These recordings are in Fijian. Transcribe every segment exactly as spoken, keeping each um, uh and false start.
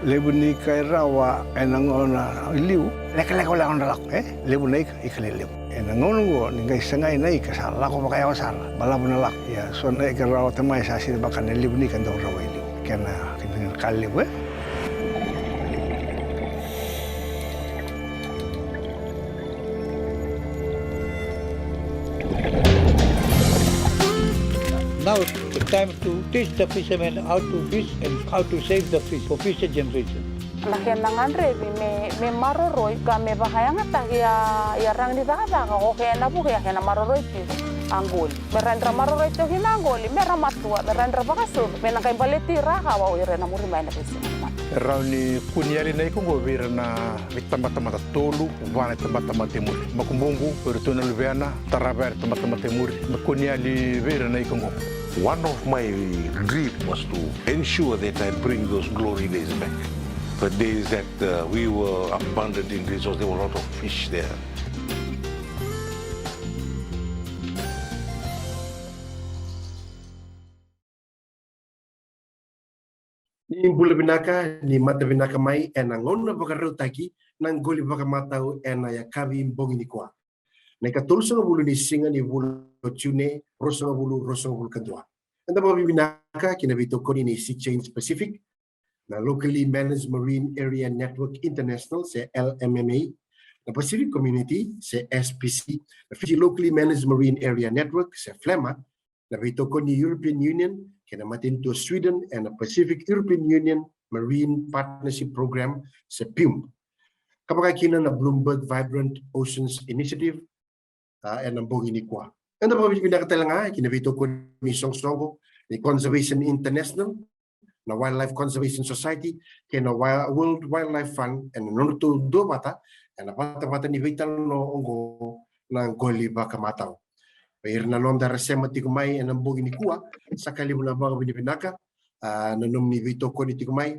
Levu ni ika e rawa ena gauna i liu, lekaleka wale ga nodra lako, e? Levu na ika, ika lelevu. Ena gauna oqo ni qai sagai na ika, sa lako vakayawa sara, balavu na lako. Ia, so na ika rawa tamai sa sega ni vaka na levu ni ika dau rawa i liu. Kena, kena ka levu, e? Now it's time to teach the fishermen how to fish and how to save the fish for future generation. Na kena gadrevi me, me maroroi ka me vakayagataki a, a raga ni cakacaka o kena vuki a kena maroroi tiko a qoli. Me rawa ni ra maroroi tiko kina a qoli, me ra matua, me rawa ni ra vakasucu, me na qai baleti ira a kawa o ira ena muri mai na veisiga. E rawa ni kune yali na ika oqo vei ira na veitabatamata tolu, va na tabatamata e muri. Makubuqu, o iratou na luvena, tarava yali na tabatamata e muri. Me kune yali vei ira na ika oqo. One of my dream was to ensure that I bring those glory days back. The days that, uh, we were abundant in resource, there were a lot of fish there. Ni bula vinaka, ni mata vinaka mai ena gauna vakarautaki na qoli vakamatau ena yakavi bogi nikua. Na ikatolusagavulu ni siga ni vula o June, ruasagavulu, ruasagavulu ka dua. Eda vakavinavinaka ki na veitokoni ni Sea Change Pacific, na Locally Managed Marine Area Network International, se L M M A, na Pacific Community, se S P C, na Fiji Locally Managed Marine Area Network, se FLMMA, na veitokoni ni European Union kei na matanitu o Sweden ena Pacific European Union Marine Partnership Program, se PIUMP. Ka vaka kina na Bloomberg Vibrant Oceans Initiative, a, ena bogi nikua. Eda vakavinavinaka tale ga ki na veitokoni ni soqosoqo ni Conservation International, na Wildlife Conservation Society, kei na Wi-, World Wildlife Fund ena nodratou duavata ena vatavata ni veitalanoa oqo, na qoli vakamatau. Vei ira na noda era sema tiko mai ena bogi nikua, sa ka levu na vakavinavinaka, a, na nomuni veitokoni tiko mai,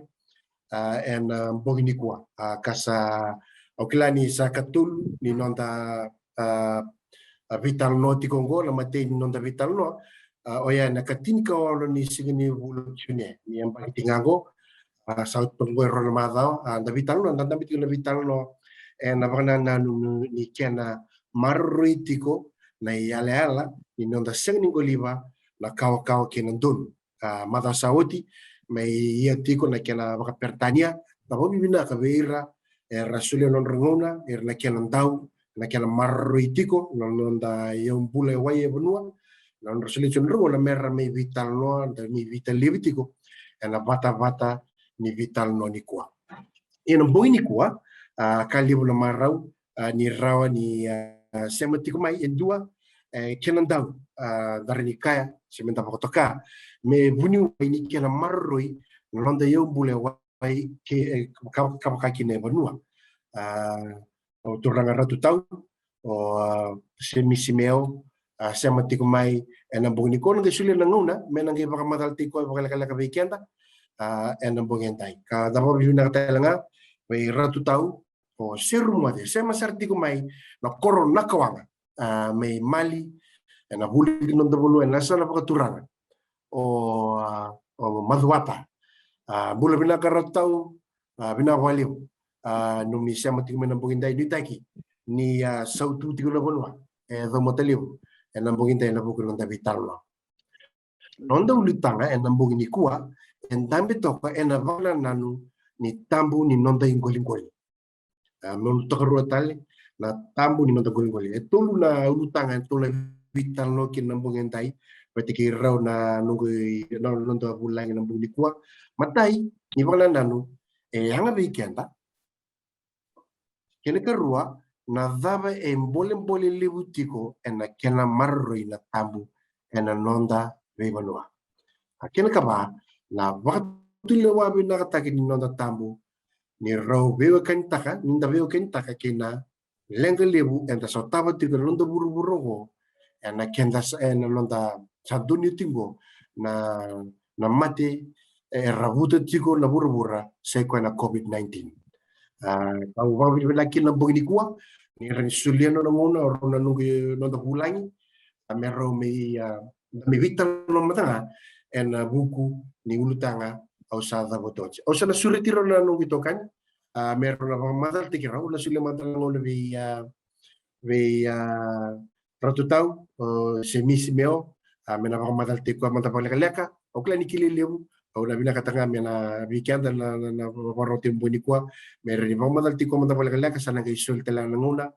a, ena bogi nikua. A, ka sa, au kila ni sa katolu ni noda, a, a, veitalanoa tiko oqo, na imatai ni noda veitalanoa, a, oya ena ikatinikaono ni siga ni vula o June ni yabaki tiko ga oqo. A, sa oti toka oqo e rua na macawa, a, da veitalanoa, da dabe tiko na veitalanoa ena vakanananu ni kena maroroi tiko na iyalayala ni noda sega ni qoliva na kawakawa kei na donu. A, macawa sa oti, mai ia tiko na kena vakaperetania, da vakavinavinaka vei ira era solia nodra gauna, ira na kena dau, na kena maroroi tiko na noda iyau bula e wai e vanua, na nodra solia tiko nodra gauna me ra mai veitalanoa, da mai veitalevi tiko ena vatavata ni veitalanoa nikua. Ena bogi nikua, a, ka levu na marau, a, ni rawa ni, a, sema tiko mai e dua, e, kena dau, a, da rawa ni kaya, se me da vakatoka, me vuniwai ni kena maroroi na noda iyau bula e wai kei, e, ka, ka vaka kina e vanua. A, o turaga Ratu Tau, o, a, Semi Simeo, a, sema tiko mai ena bogi nikua, na qai solia na gauna me na qai vakamacalataki koya vakalekaleka vei keda, a, ena bogi edai. Ka da vakavinavinaka tale ga vei Ratu Tau, o Seru Moce, sema sara tiko mai na koro Nakawaqa, a, mai Mali, ena vulagi ni noda vanua ena yasana vakaturaga o, a, o Macuata. A, bula vinaka Ratu Tau, a, vinaka vakalevu, a, nomuni sema tiko mai na bogi edai, nuitaki ni, a, sautu tiko na vanua e Caumatalevu ena bogi edai ena vuku ni noda veitalanoa. Noda ulutaga ena bogi nikua e dabe toka ena vakanananu ni tabu ni noda iqoliqoli. A, meu tokarua tale, na tabu ni noda qoliqoli. E tolu na ulutaga, e tolu na veitalanoa kina na bogi edai, vata kei rau na noqu i, na noda vulagi na bogi nikua. Matai, ni vakanananu e yaga vei keda. Kena ikarua, na cava e bolebole levu tiko ena kena maroroi na tabu ena noda veivanua. A, kena ikava, na vakatulewa vinakataki ni noda tabu, ni rau veiwekanitaka, ni da veiwekanitaka kei na leqa levu eda sotava tiko ena noda vuravura oqo, ena keda sa, ena noda sa donuya tiko oqo na, na mate e ravuta tiko na vuravura, sai koya na COVID nineteen. A, au vakavinavinaka kina na bogi nikua ni rawa ni solia nona gauna o rau na noqu, noda vulagi, a, me rau mai, a, da mai veitalanoa mada ga ena vuku ni ulutaga au sa cavuta oti. Au sa na sureti rau na noqu itokani, a, me rau na vakamacalataki rau, na solia mada na gauna vei, a, vei, a, Ratu Tau, o Semisi Meo, a, me na vakamacalataki koya mada vakalekaleka. Au kila ni kilai levu, au na vinakata ga me na vei keda na, na, na vakarorogo tiko ena bogi nikua, me rawa ni vakamacalataki koya mada vakalekaleka, sa na qai soli tale ga na gauna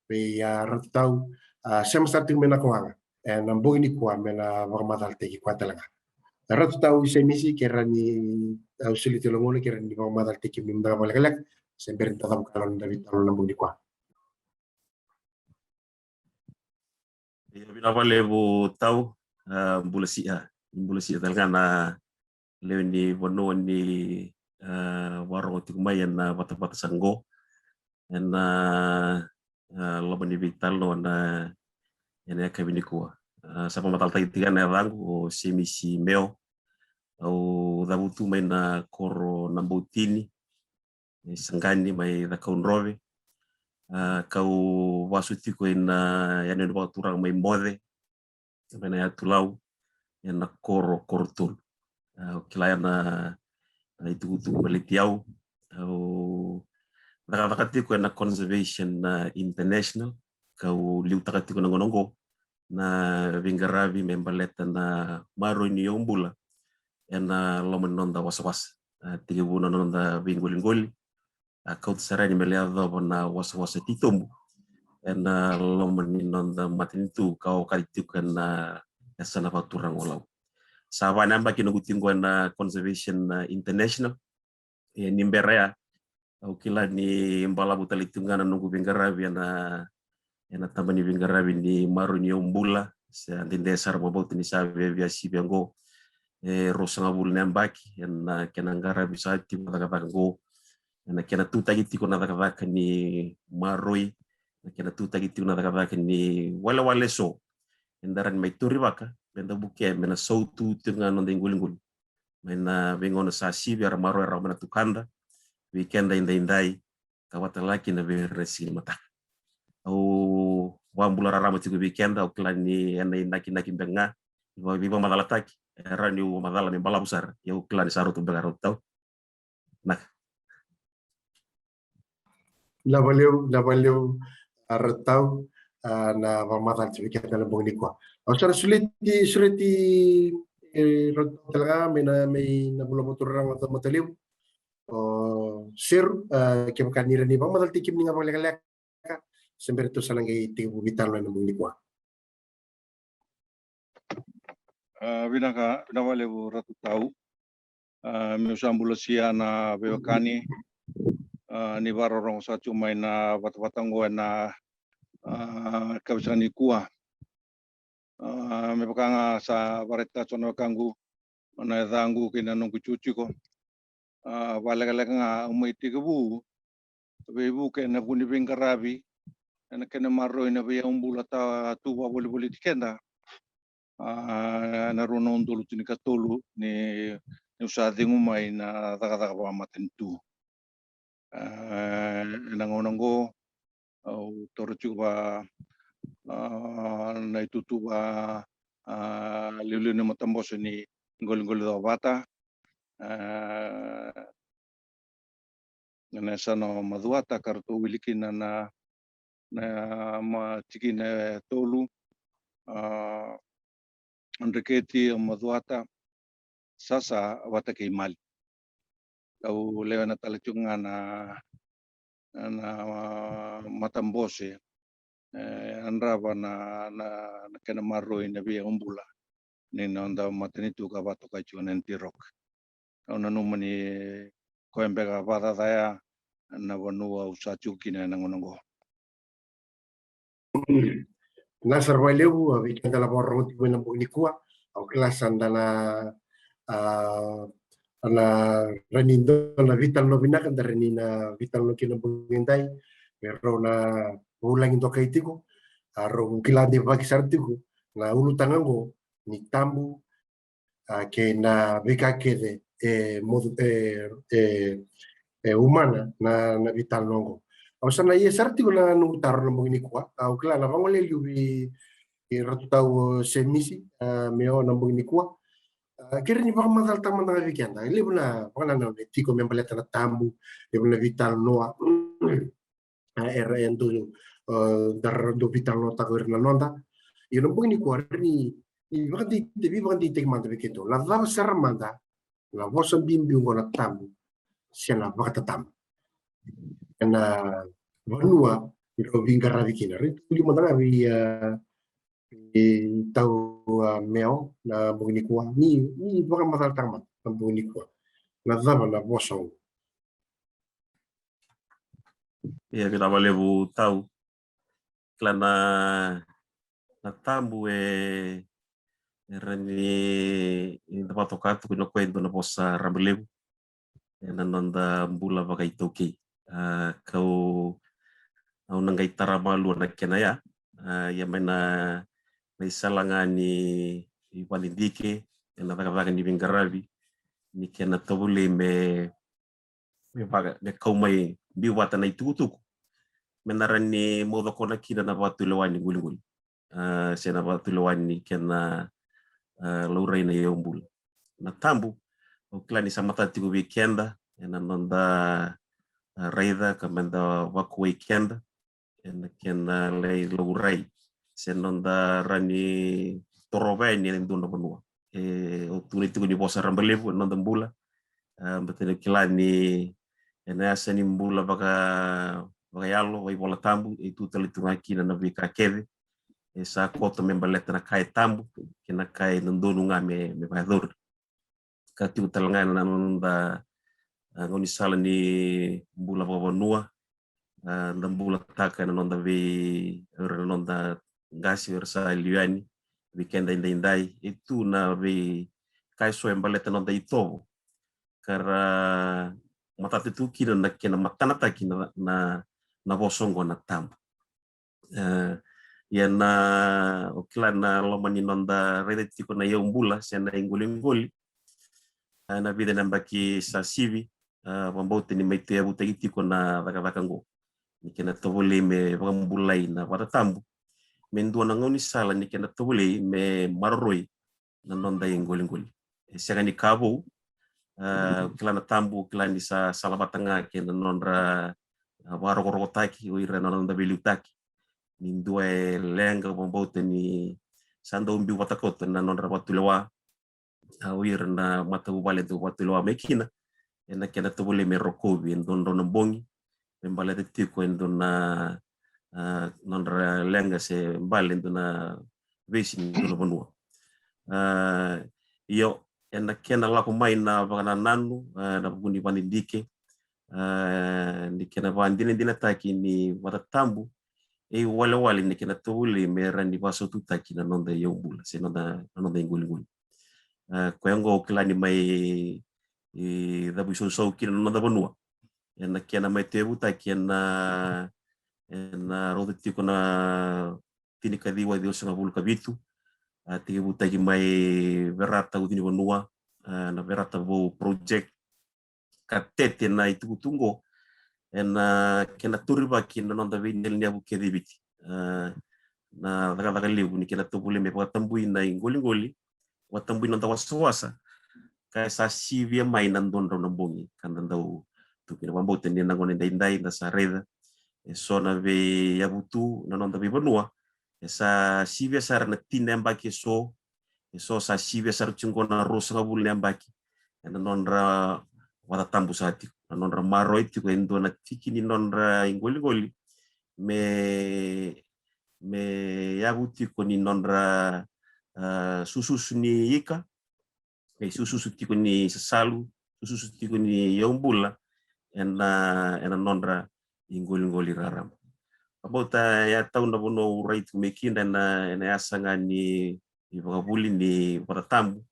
vei, a, Ratu Tau, a, sema sara tiko mai na koaga ena bogi nikua me na vakamacalataki koya tale ga. Ratu Tau, Semisi, ke rawa ni, au soli tiko na gauna, ke rawa ni vakamacalataki kemuni mada vakalekaleka, se bera ni da cavuka na noda veitalanoa ena bogi nikua. Ia, vinaka vakalevu Tau, a, bula sia, bula sia tale ga na lewe ni vanua ni, a, vakarorogo tiko mai ena vatavata sa qo. Ena, a, loma ni veitalanoa ena, ena yakavi nikua. A, sa vakamacalataki tiko ga na yacaqu o Semisi Meo. Au cavutu mai na koro Nabautini, e Saqani mai Cakaudrove. A, kau vasu tiko ena yanuyanu vakaturaga mai Moce, mai na yatu Lau, ena koro, koro tolu. A, au kila ya na, na itukutuku baleti au. Au cakacaka tiko ena Conservation, a, International, kau liutaka tiko na gauna oqo na veiqaravi me baleta na maroroi ni yaubula ena loma ni noda wasawasa. A, tekivu na noda veiqoliqoli, a, kauta sara yani me lai yacova na wasawasa titobu ena loma ni noda matanitu ka okati tiko ena yasana vakaturaga o Lau. Sa va na yabaki noqu tiko ena Conservation, a, International. E, ni bera ya, au kila ni balavu tale tiko ga na noqu veiqaravi ena, ena taba ni veiqaravi ni maroroi ni yaubula, se a dede sara vakabauta ni sa viavia sivi oqo e ruasagavulu na yabaki ena kena qaravi sa tiko na cakacaka oqo, ena kena tutaki tiko na cakacaka ni maroroi, na kena tutaki tiko na cakacaka ni walewale eso. Eda rawa ni mai taurivaka me da vukea me na sautu tiko ga na noda iqoliqoli mai na veigauna sa sivi, era maroroya rawa mai na tukada, vei keda edaidai, ka vaka tale ga kina vei ira na siga ni mataka. Au vakabula rarama tiko vei keda, au kila ni ena inakinaki beka ga, vei, veivakamacalataki e rawa niu macala me balavu sara, ia au kila ni sa rauta beka, rauta tau. Vinaka. Vinaka vakalevu, vinaka vakalevu, a, Ratu Tau, a, na vakamacala tiko vei keda ena bogi nikua. Au sa na sureti, sureti, e, Ratu Tau tale ga mai na, mai na vula vakaturaga o Caumatalevu, o Seru, a, kevaka ni rawa ni vakamacalataki kemuni ga vakalekaleka, se bera tou sa na qai tekivu veitalanoa ena bogi nikua. A, vinaka, vinaka vakalevu Ratu Tau. A, meu sa bula sia na veiwekani, a, ni vakarorogo sa tiko mai na vatavata oqo ena, a, yakavi saka nikua. A, me vaka ga sa vakaraitaka tiko na wekaqu, na yacaqu kei na noqu itikotiko. A, vakalekaleka ga au mai tekivu veivuke ena vuku ni veiqaravi ena kena maroroi na veiyaubula ta tu vakavolivoliti keda. A, ena rua na udolu tinikatolu ni, niu sa cegu mai na cakacaka vakamatanitu. A, ena gauna oqo au taura tiko va, a, na itutu va, a, liuliu ni matabose ni qoliqoli covata, a, ena yasana o Macuata, ka ratou wili kina na, na, na ma tikina e tolu, a, Dreketi, o Macuata, Sasa vata kei Mali. Au lewena tale tiko ga na, na matabose, e, yadrava na, na, na kena maroroi na veiyaubula ni noda matanitu ka vakatokai tiko na N T Rock. Au nanuma ni koya beka vakacacaya na vanua au sa tiko kina ena gauna oqo. Vinaka sara vakalevu, a, vei keda na vakarorogo tiko mai na bogi nikua. Au kila sa da na, a, na rawa ni dua na veitalanoa vinaka da rawa ni na veitalanoa kina bogi edai. Me rau na vulagi dokai tiko, a, rau kila deivaki sara tiko na ulutaga oqo ni tabu, a, kei na veika kece e mocu, e, e, e umana na, na veitalanoa oqo. Au sa na ia sara tiko na noqu taro na bogi nikua. Au kila na vagolea liu vei, vei Ratu Tau Semisi, a, Meo na bogi nikua. A, Kere ni vakamacalataka mada ga vei keda e levu na vakanananu e tiko me baleta na tabu, levu na veitalanoa. A, era e dau, a, da ra dau veitalanoataka o ira na noda. Ia na bogi nikua ni, ni vakadeitaki, veivakadeitaki mada vei keitou na cava sara mada na vosa biubiu oqo na tabu se na vakatatabu ena vanua ni rau veiqaravi kina. Rai tu liu mada ga vei, a, e tau, a, Meo na bogi nikua ni, ni vakamacalataka mada na bogi nikua na cava na vosa oqo. Ia, vinaka vakalevu Tau. Kila na, na tabu e, e rawa ni da vakatoka tu kina o koya e dua na vosa rabalevu ena noda bula vakaitaukei. A, kau, au na qai tara malua na kena ya. A, ia mai na, na isala ga ni vakadidike ena cakacaka ni veiqaravi, ni kena tovolei me, me vaka, me kau mai biu vata na itukutuku me na rawa ni mauca kona kina na vakatulewa ni qoliqoli, a, se na vakatulewa ni kena, a, laurai na iyaubula. Na tabu, au kila ni sa matata tiko vei keda ena noda, a, raica ka meda vakuwai keda ena kena lai laurai se noda rawa ni torova yani ena dua na vanua. E, au tukuna tiko ni vosa rabalevu ena noda bula. A, baleta ni kila ni ena yasa ni bula vaka, vakayalo, vakaivolatabu, e tu tale tu ga kina na veika kece e sa koto me baleta na ka e tabu kei na ka e dodonu ga me, me vakayacori. Ka tiko tale ga ena noda, a, gaunisala ni bula vakavanua, a, da bulataka ena noda vei, era na noda qase era sa liu yani, vei keda edaidai, e tu na veika eso e baleta noda itovo ka ra matata tu kina na kena matanataki na, na, na vosa oqo na tabu. E, ia na, o kila na loma ni noda raica tiko na iyaubula se na iqoliqoli, a, na vica na yabaki sa sivi, a, vakabauta ni mai tauyavutaki tiko na cakacaka oqo, ni kena tovolei me vakabulai na vakatatabu me dua na gaunisala ni kena tovolei me maroroi na noda iqoliqoli. E sega ni ka vou, a, kila na tabu, kila ni sa salavata ga kei na nodra, a, vakarokorokotaki o ira na noda veiliutaki. Ni dua e leqa, vakabauta ni sa dau biu vata koto na nodra vakatulewa, a, o ira na matavuvale dau vakatulewa mai kina, ena kena tovolei me rokovi e dua na drau na bogi me baleta tiko e dua na, a, nodra leqa se bale e dua na veisi ni dua na vanua. A, io, ena kena lako mai na vakanananu, a, na vuku ni vakadidike, a, ni kena vakadinadinataki ni vakatatabu e iwalewale ni kena tovolei me rawa ni vakasaututaki na noda iyaubula se noda, na noda iqoliqoli. A, koya oqo au kila ni mai, e, cavuisausau kina na noda vanua ena kena mai tauyavutaki ena, ena rauta tiko na tinikaciwa ciwasagavulu ka vitu. A, tekivutaki mai Verata Ucunivanua, a, na Verata Vou Project, ka tete na itukutuku oqo ena kena taurivaki na noda veinenevu kece i Viti. A, na cakacaka levu ni kena tovolei me vakatabui na iqoliqoli, vakatabui na noda wasawasa, ka sa sivia mai na dua na drau na bogi ka da dau tu kina. Vakabauta ni na gauna edaidai da sa raica e so na veiyavutu na noda veivanua e sa sivia sara na tini na yabaki e so, e so sa sivia sara tiko na ruasagavulu na yabaki ena nodra vakatatabu saka tiko, na nodra maroroi tiko e dua na tiki ni nodra iqoliqoli me, me yavu tiko ni nodra, a, sususu ni ika, e sususu tiko ni sasalu, sususu tiko ni iyaubula ena, ena nodra iqoliqoli raraba. Vakabauta ya Tau na vanua au rai tiko mai kina ena, ena yasa ga ni, ni vakavuli ni vakatatabu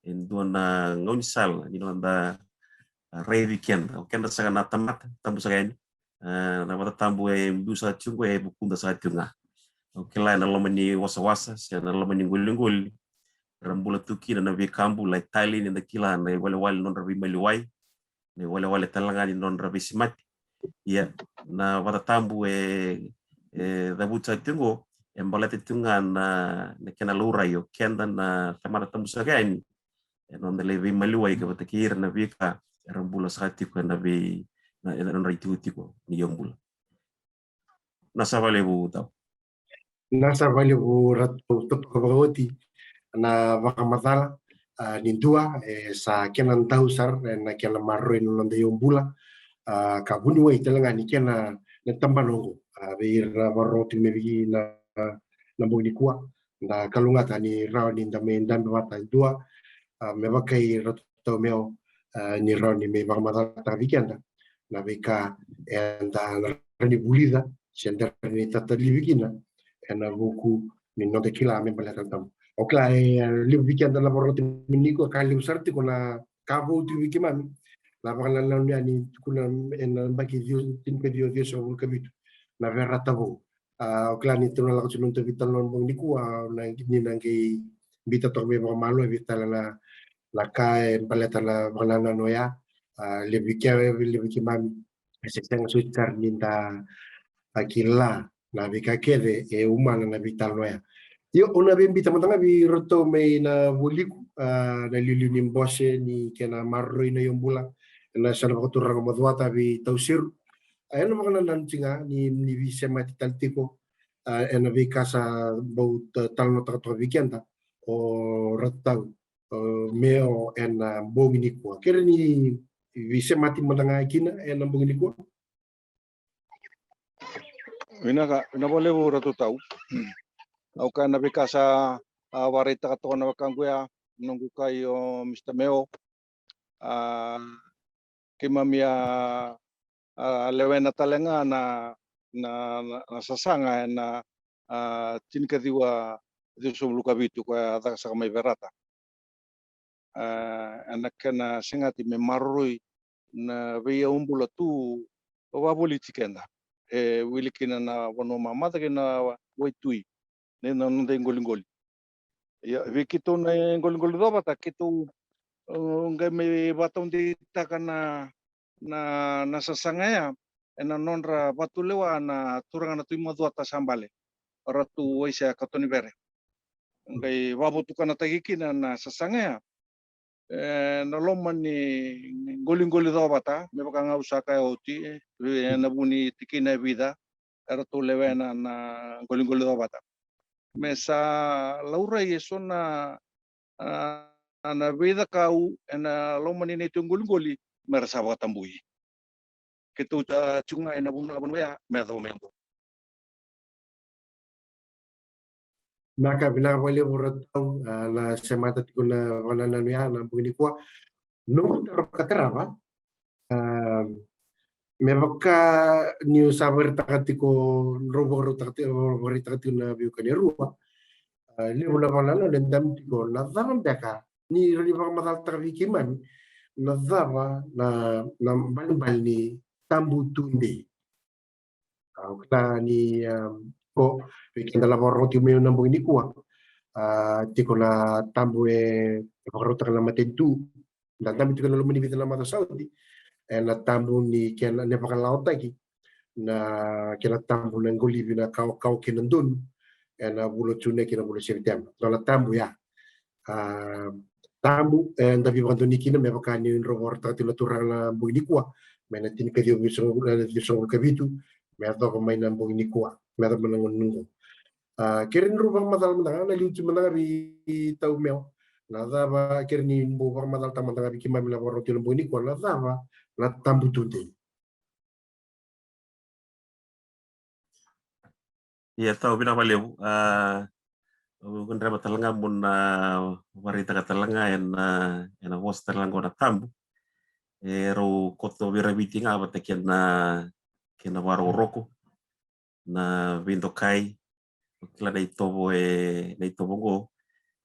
e dua na gaunisala ni noda, a, raici keda, o keda saka na tamata, tabu saka yani. A, na vakatatabu e biu saka tiko oqo e vukuda saka tiko ga. Au kila ena loma ni wasawasa se na loma ni qoliqoli ra bula tu kina na veika bula e talei ni da kila na iwalewale ni nodra veimaliwai, na iwalewale tale ga ni nodra veisemati. Ia, na vakatatabu e, e cavuti saka tiko oqo e baleta tiko ga na, na kena laurai o keda na tamata tabu saka yani ena noda lai veimaliwai ka vata kei ira na veika era bula saka tiko ena vei, na, ena nodra itikotiko ni yaubula. Na sa valevu tau. Na sa valevu ratou totoka vakaoti na vakamacala, a, ni dua, e sa kena dau sara, e na kena maroroi na noda yaubula, a, ka vuniwai tale ga ni kena na tabana oqo, a, vei ira na vakarorogo tiko mai vei na, na bogi nikua, da kalougata ni rawa ni da mai dabe vata e dua, a, me vaka i ratou tau meo, a, ni rawa ni mai vakamacalataka vei keda na veika eda na rawa ni vulica se da rawa ni tatalivi kina ena vuku ni noda kila me baleta na tabu. O kila e, a, levu vei keda na vakarorogo tiko mai nikua, ka levu sara tiko na ka vou tiko vei keimami. Na vakanananu yani tukuna ena baki ciwa, tinikaciwa ciwasagavulu ka vitu na verata vou. A, o kila ni tou na lako tiko na noda veitalanoa bogi nikua, na, ni na qai biuta toka mai vakamalua vei tale na, na ka e baleta na vakanananu oya. A, levu vei ke, levu vei keimami e se sega soti sara ni da, a, kila na veika kece e umana na veitalanoa oya. Io, au na via biuta mada ga vei iratou mai na Vualiku, a, na liuliu ni bose ni kena maroroi na yaubula ena yasana vakaturaga o Macuata vei Tauseru. A, ena vakanananu tiko ga ni, ni veisemati tale tiko, a, ena veika sa bau ta-, talanoataka toka vei keda o Ratu Tau, a, Meo ena bogi nikua. Kere ni veisemati mada ga kina ena bogi nikua. Vinaka, vinaka vakalevu Ratu Tau. Au kaya na veika sa, a, vakaraitaka toka na wekaqu ya, noqu kai o Mr Meo. A, keimami a, a lewena tale ga na, na, na, na sasaga ena, a, tinikaciwa ciwasagavulu ka vitu koya a caka saka mai Verata. A, ena kena segati me maroroi na veiyaubula tu vakavoliti keda. E wili kina na vanua mamaca kei na waitui, na, na noda iqoliqoli. Ia, vei keitou na iqoliqoli Covata, keitou, uh, qai mai vakataudeitaka na, na, na sasaga ya ena nodra vatulewa na turaga na Tui Macuata sa bale, Ratu Waisea Katonivere. Qai vakavotukanataki kina na sasaga ya ena loma ni qoliqoli Covata, me vaka ga au sa kaya oti, e, ena vu ni tikina e vica eratou lewena na qoliqoli Covata. Me sa laurai eso na, a, na veicakau ena loma ni neitou qoliqoli me ra sa vakatabui. Keitou, a, tiko ga ena vanua, vanua ya me yacova mai oqo. Vinaka, vinaka vakalevu Ratu Tau, a, na semata tiko na vakanananu ya na bogi nikua. Noqu taro ka tarava, a, me vaka niu sa vakaraitaka tiko, drau vakaraitaka tiko, vakaraitaka tiko na veiwekani e rua. A, levu na vakanananu e dabe tiko, na cava beka ni rawa ni vakamacalataka vei keimami na cava na, na balebale ni tabu tudei. A, au kila ni, um, ko vei keda na vakarorogo tiko mai na bogi nikua, a, tiko na tabu e, e vakarautaka na matanitu. Da dabe tiko ena loma ni vica na macawa sa oti ena tabu ni kena, na vakalawataki na kena tabu na qolivi, na kawakawa kei na donu ena vula o June kei na vula o Sepiteba. Dua na tabu ya, a, tabu, e, da veivakadonui kina me vaka ni drau vakarautaka tiko na turaga na bogi nikua, mai na tinikaciwa ciwasagavulu, e, ciwasagavulu ka vitu, me yacova mai na bogi nikua, me yacova mai na gauna oqo. A, kere ni drau vakamacala mada ga, na liuti mada ga vei Tau Meo, na cava, kere ni bau vakamacalataka mada ga vei keimami na vakarorogo tiko na bogi nikua, na cava na tabu tudei. Ia, Tau, vinaka vakalevu. A, au gadreva tale ga mo na vakaraitaka tale ga ena, ena vosa tale ga qo na tabu. E rau koto veiraviti ga vata kei na, kei na vakarokoroko, na veidokai, o kila na itovo e, na itovo qo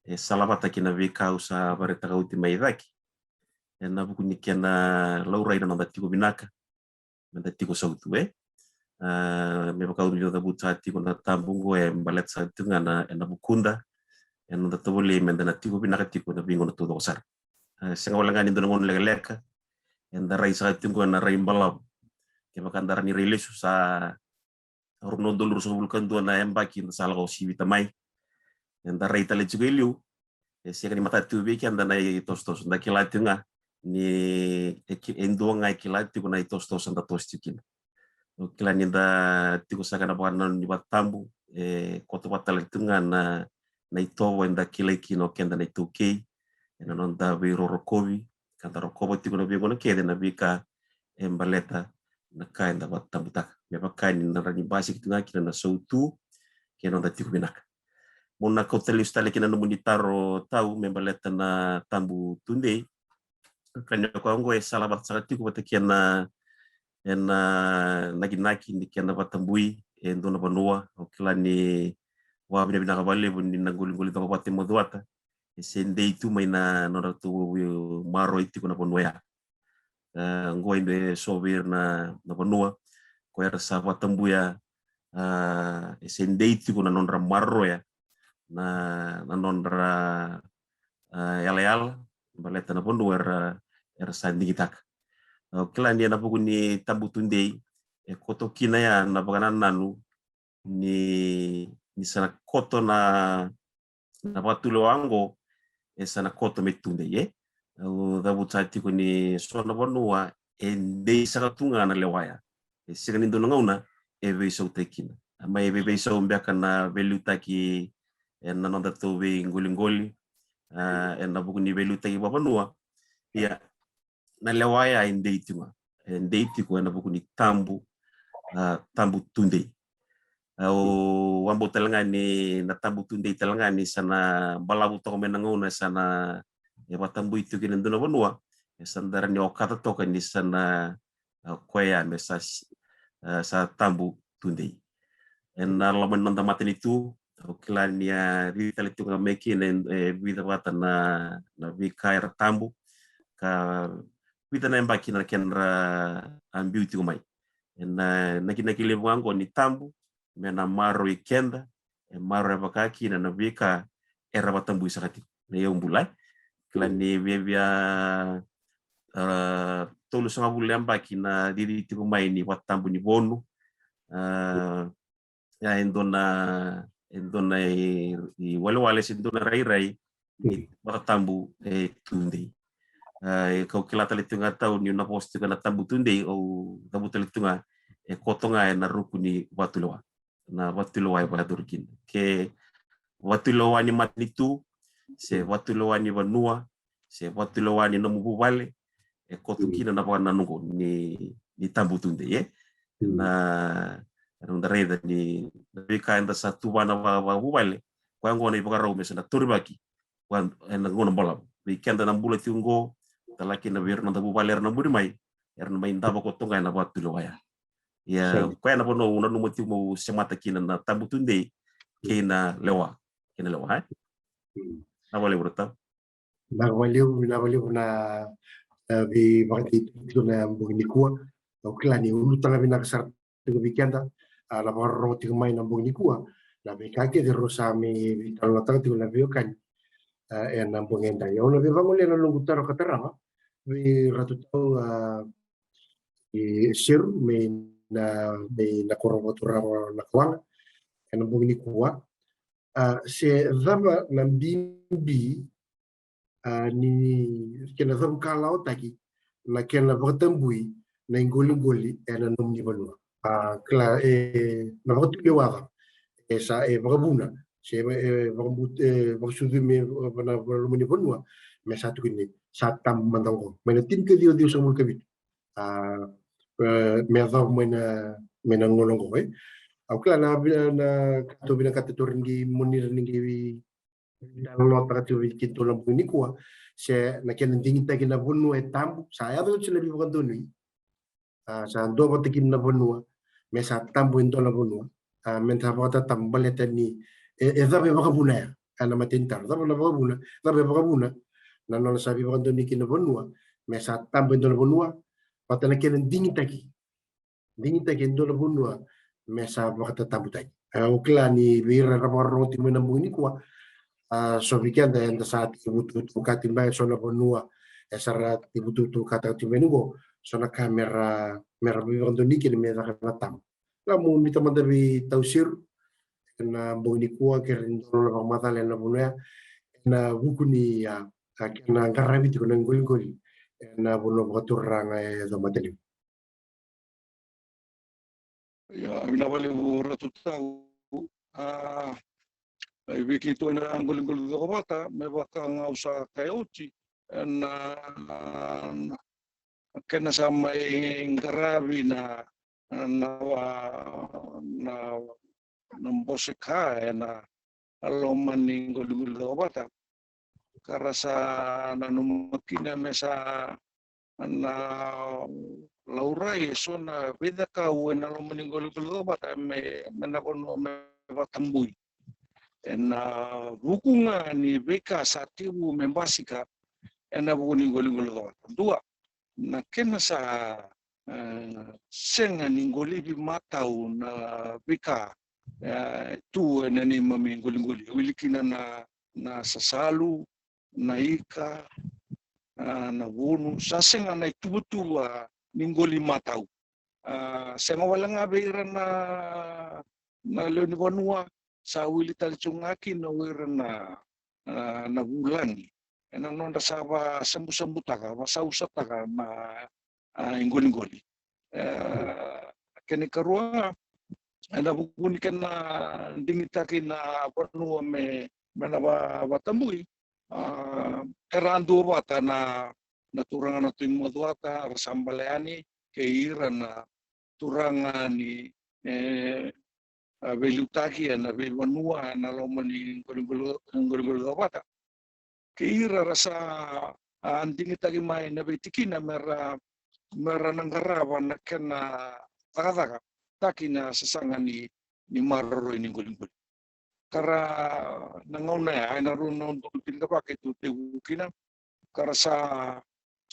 e salavata kei na veika au sa vakaraitaka oti mai cake. Ena vuku ni kena laurai na noda tiko vinaka, me da tiko sautu, e. A, me vaka au ni cavuta tiko na tabu qo e baleta saka tiko ga na, ena vukuda, ena noda tovolei me da na tiko vinaka tiko ena veigauna taucoko sara. A, sega wale ga ni dua na gauna lekaleka, eda rai saka tiko qo ena rai balavu. Kevaka da rawa ni rai lesu sa rua na udolu ruasagavulu ka dua na yabaki da sa lako sivita mai. Eda rai tale tiko e liu, E sega ni matata tu vei keda na itosotoso, da kila tiko ga ni e dua ga e kila tiko na itosotoso da toso tiko kina. O kila ni da tiko saka na vakanananu ni vatatabu, e koto vata tale tiko ga na itovo eda kilai kina o keda na iTaukei ena noda veirorokovi, ka da rokova tiko na veigauna kece na veika e baleta na ka eda vatatabutaka, me vaka ni na rawa ni basika tiko ga kina na sautu kei na noda tiko vinaka. Mo na kauta lesu tale kina na nomuni taro, Tau, me baleta na tabu tudei. Ka ni o koya oqo e sala vata saka tiko vata kei na, ena nakinaki ni kena vakatabui e dua na vanua. O kila ni vakavinavinaka vakalevu ni na qoliqoli toka vata e Macuata e se dei tu mai na nodratou maroroi tiko na vanua ya. E, oqo e dua e so vei ira na vanua ko era sa vakatabuya, e se dei tiko na nodra maroroya na nodra yalayala baleta na vanua era sa digitaka. O kila ni ena vuku ni tabu tudei e koto kina ya na vakanananu ni, ni sa na koto na, na vakatulewa oqo, e sa na koto me tudei, e. Au cavuta tiko ni so na vanua e dei saka tu ga na lewa ya. E sega ni dua na gauna e veisautaki kina. A mai veiveisau beka na veiliutaki ena nodatou veiqoliqoli, a, ena vuku ni veiliutaki vakavanua. Ia, na lewa ya e dei tiko ga, e dei tiko ena vuku ni tabu, a, tabu tudei. Au vakabauta tale ga ni na tabu tudei tale ga ni sa na balavu toka mai na gauna sa na e vakatabui tiko kina e dua na vanua, e sa dara ni okata toka ni sa na, a, koya me sa, a, sa tabu tudei. Ena loma ni noda matanitu, au kila ni a riri tale tiko ga mai kina e vica vata na, na veika era tabu, ka vica na yabaki na kedra a biu tiko mai. Ena nakinaki levu ga oqo ni tabu, me na maroroi keda, e maroroya vaka kina na veika era vakatabui saka tiko na iyaubula. Kila ni viavia, a, tolusagavulu na yabaki na riri tiko mai ni vakatabu ni Vonu. A, ia e dua na, e dua na i, iwalewale se dua na rairai ni vakatabu e tudei. A, e kau kila tale tiko ga Tau niu na vosa tiko ena tabu tudei, au cavuta tale tiko ga e koto ga ena ruku ni vakatulewa. Na vakatulewa e vakayacori kina. Ke vakatulewa ni matanitu, se vakatulewa ni vanua, se vakatulewa ni nomu vuvale, e koto kina na vakanananu oqo ni, ni tabu tudei, e. Na, eda raica ni na veika eda sa tuvana vakavuvale, koya oqo na ivakarau me sa na torivaki ena gauna balavu. Vei keda na bula tiko oqo, talaki na vei ira na noda vuvale era na muri mai, era na mai davo koto ga ena vakatulewa ya. Ia, koya na vanua au nanuma tiko meu semata kina na tabu tudei kei na lewa, kei na lewa, e. Na vakalevu ra Tau. Na vakalevu, na vakalevu na, e, veivakadeitaki tiko na bogi nikua. Au kila ni ulutaga vinaka sara tiko vei keda, a, na vakarorogo tiko mai na bogi nikua, na veika kece rau sa mai veitalanoataka tiko na veiwekani. A, ena bogi edai au na veivagolea na noqu taro ka tarava vei Ratu Tau, a, i Seru mai na, mai na koro vakaturaga na Kawaga ena bogi nikua. A, se cava na bibi, a, ni kena cavukalawataki na kena vakatabui na iqoliqoli ena nomuni vanua. A, kila, e, na vakatulewa cava e sa, e vakavuna se e vakabut, e vakasucumi ena loma ni vanua me sa tukuni sa tabu mada oqo mai na tinikaciwa ciwasagavulu ka vitu. A, e, me yacova mai na, mai na gauna oqo, e. Au kila na, na ka tou vinakata tou rai ni qai moni ira ni qai veitalanoataka tiko vei keitou na bogi nikua, se na kena digitaki na vanua e tabu, sa yaco oti na veivakadonui. A, sa dua vata kina na vanua me sa tabu e dua na vanua. A, me da vakatatabu baleta ni e, e cava e vakavuna ya. A, na matai ni taro, cava na vakavuna, cava e vakavuna na nona sa veivakadonui kina vanua me sa tabu e dua na vanua, vata na kena digitaki, digitaki e dua na vanua me sa vakatatabutaki. E, au kila ni vei ira era vakarorogo tiko mai na bogi nikua, a, so vei keda eda sa tekivu tukutuku ka tiko mai, so na vanua e sa ra tekivu tukutuku ka tiko mai ni qo, so na ka me ra, me ra veivakadonui kina me caka na tabu. Au biuta mada vei Tau Seru ena bogi nikua, ke ra dua na vakamacala ena vanua ya, ena vuku ni a, a kena qaravi tiko na qoliqoli ena vanua vakaturaga e Caumatalevu. Ia, vinaka vakalevu Ratu Tau. A, e vei keitou ena qoliqoli cokovata, me vaka ga au sa kaya oti, ena kena sa mai qaravi na na na na bose ka ena loma ni qoliqoli cokovata. Ka ra sa nanuma kina me sa na laurai eso na veicakau ena loma ni qoliqoli cokovata me me na vanua me vakatabui. Ena vuku ga ni veika sa tevu me basika ena vuku ni qoliqoli cokovata. Dua, na kena sa e, sega ni qolivi matau na veika e tu ena neimami qoliqoli. E wili kina na na sasalu, na ika, a, na vunu, sa sega na ituvatuva ni qoli matau. A, sega wale ga vei ira na na lewe ni vanua, sa wili tale tiko ga kina o ira na a, na vulagi ena nodra sa vasabusabutaka, vasausataka na a, iqoliqoli. E, kena ikarua ga ena vuku ni kena digitaki na vanua me me na va, vatabui. A, era a duavata na na turaga na Tui Macuata, ra sa bale yani kei ira na turaga ni e, a, veiliutaki ena veivanua ena loma ni qoliqoli cokovata. Kei ira ra sa a, digitaki mai na veitikina me ra me ra na qarava na kena cakacaka taki na sasaga ni ni maroroi ni qoliqoli. Ka ra na gauna ya ena rua na udolu tinikava keitou tekivu kina, ka ra sa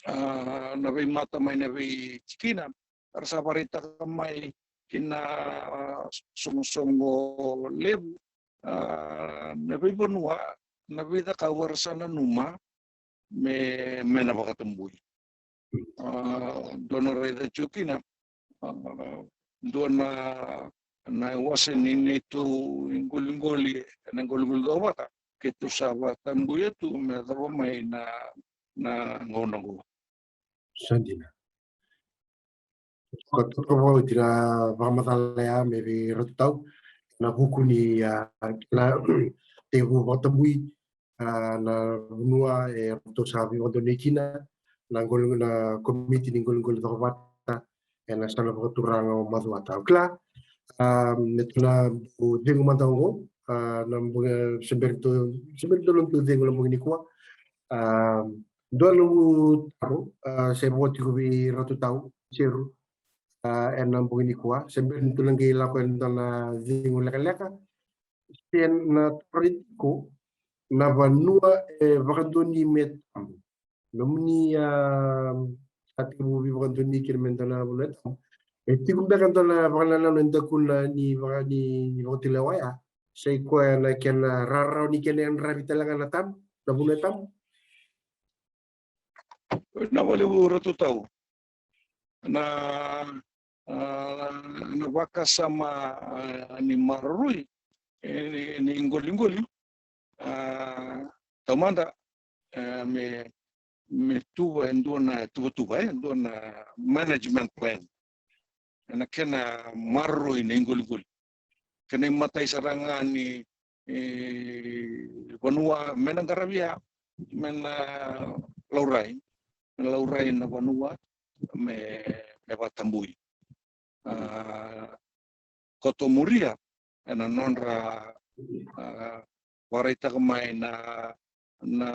a, na veimata mai na veitikina, ka ra sa vakaraitaka mai ki na soqosoqo levu a, na veivanua na veicakau era sa nanuma me me na vakatabui. A, dua na raica tiko kina a, dua na na iwase ni neitou iqoliqoli ena qoliqoli cokovata keitou sa vakatabuya tu me yacova mai na na gauna oqo. Sa dina. Ko totoka vakaoti na vakamacala ya mai vei Ratu Tau ena vuku ni a, na tekivu vakatabui a, na vanua eratou sa veivakadonui kina na qoli na komiti ni qoliqoli cokovata ena sala vakaturaga o Macuata. Au kila a, me tou na cegu mada oqo a, na bogi se bera tou se bera tou na tou cegu na bogi nikua. A, dua na noqu taro a, se vo tiko vei Ratu Tau Seru a, ena bogi nikua se bera ni tou na qai lako ena dua na cegu lekaleka se na tarai tiko na vanua e vakadonui me tabu. Nomuni a, sa tekivu veivakadonui kina me dua na vanua e tabu. E tiko beka dua na vakanananu e dakuna ni vaka ni ni vakatulewa ya se i koya na kena rarawa ni kena yadravi tale ga na tabu na vanua e tabu. Na valevu Ratu Tau na a, na vakasama a, ni maroroi e, ni, ni qoliqoli a, taumada e, me me tuva e dua na tuvatuva e dua na management plan ena kena maroroi na iqoliqoli. Kena imatai sara ga ni e, vanua me na qaravia me na laurai me na laurai na vanua me me vakatabui. A, koto muria ena nodra a, vakaraitaka mai na na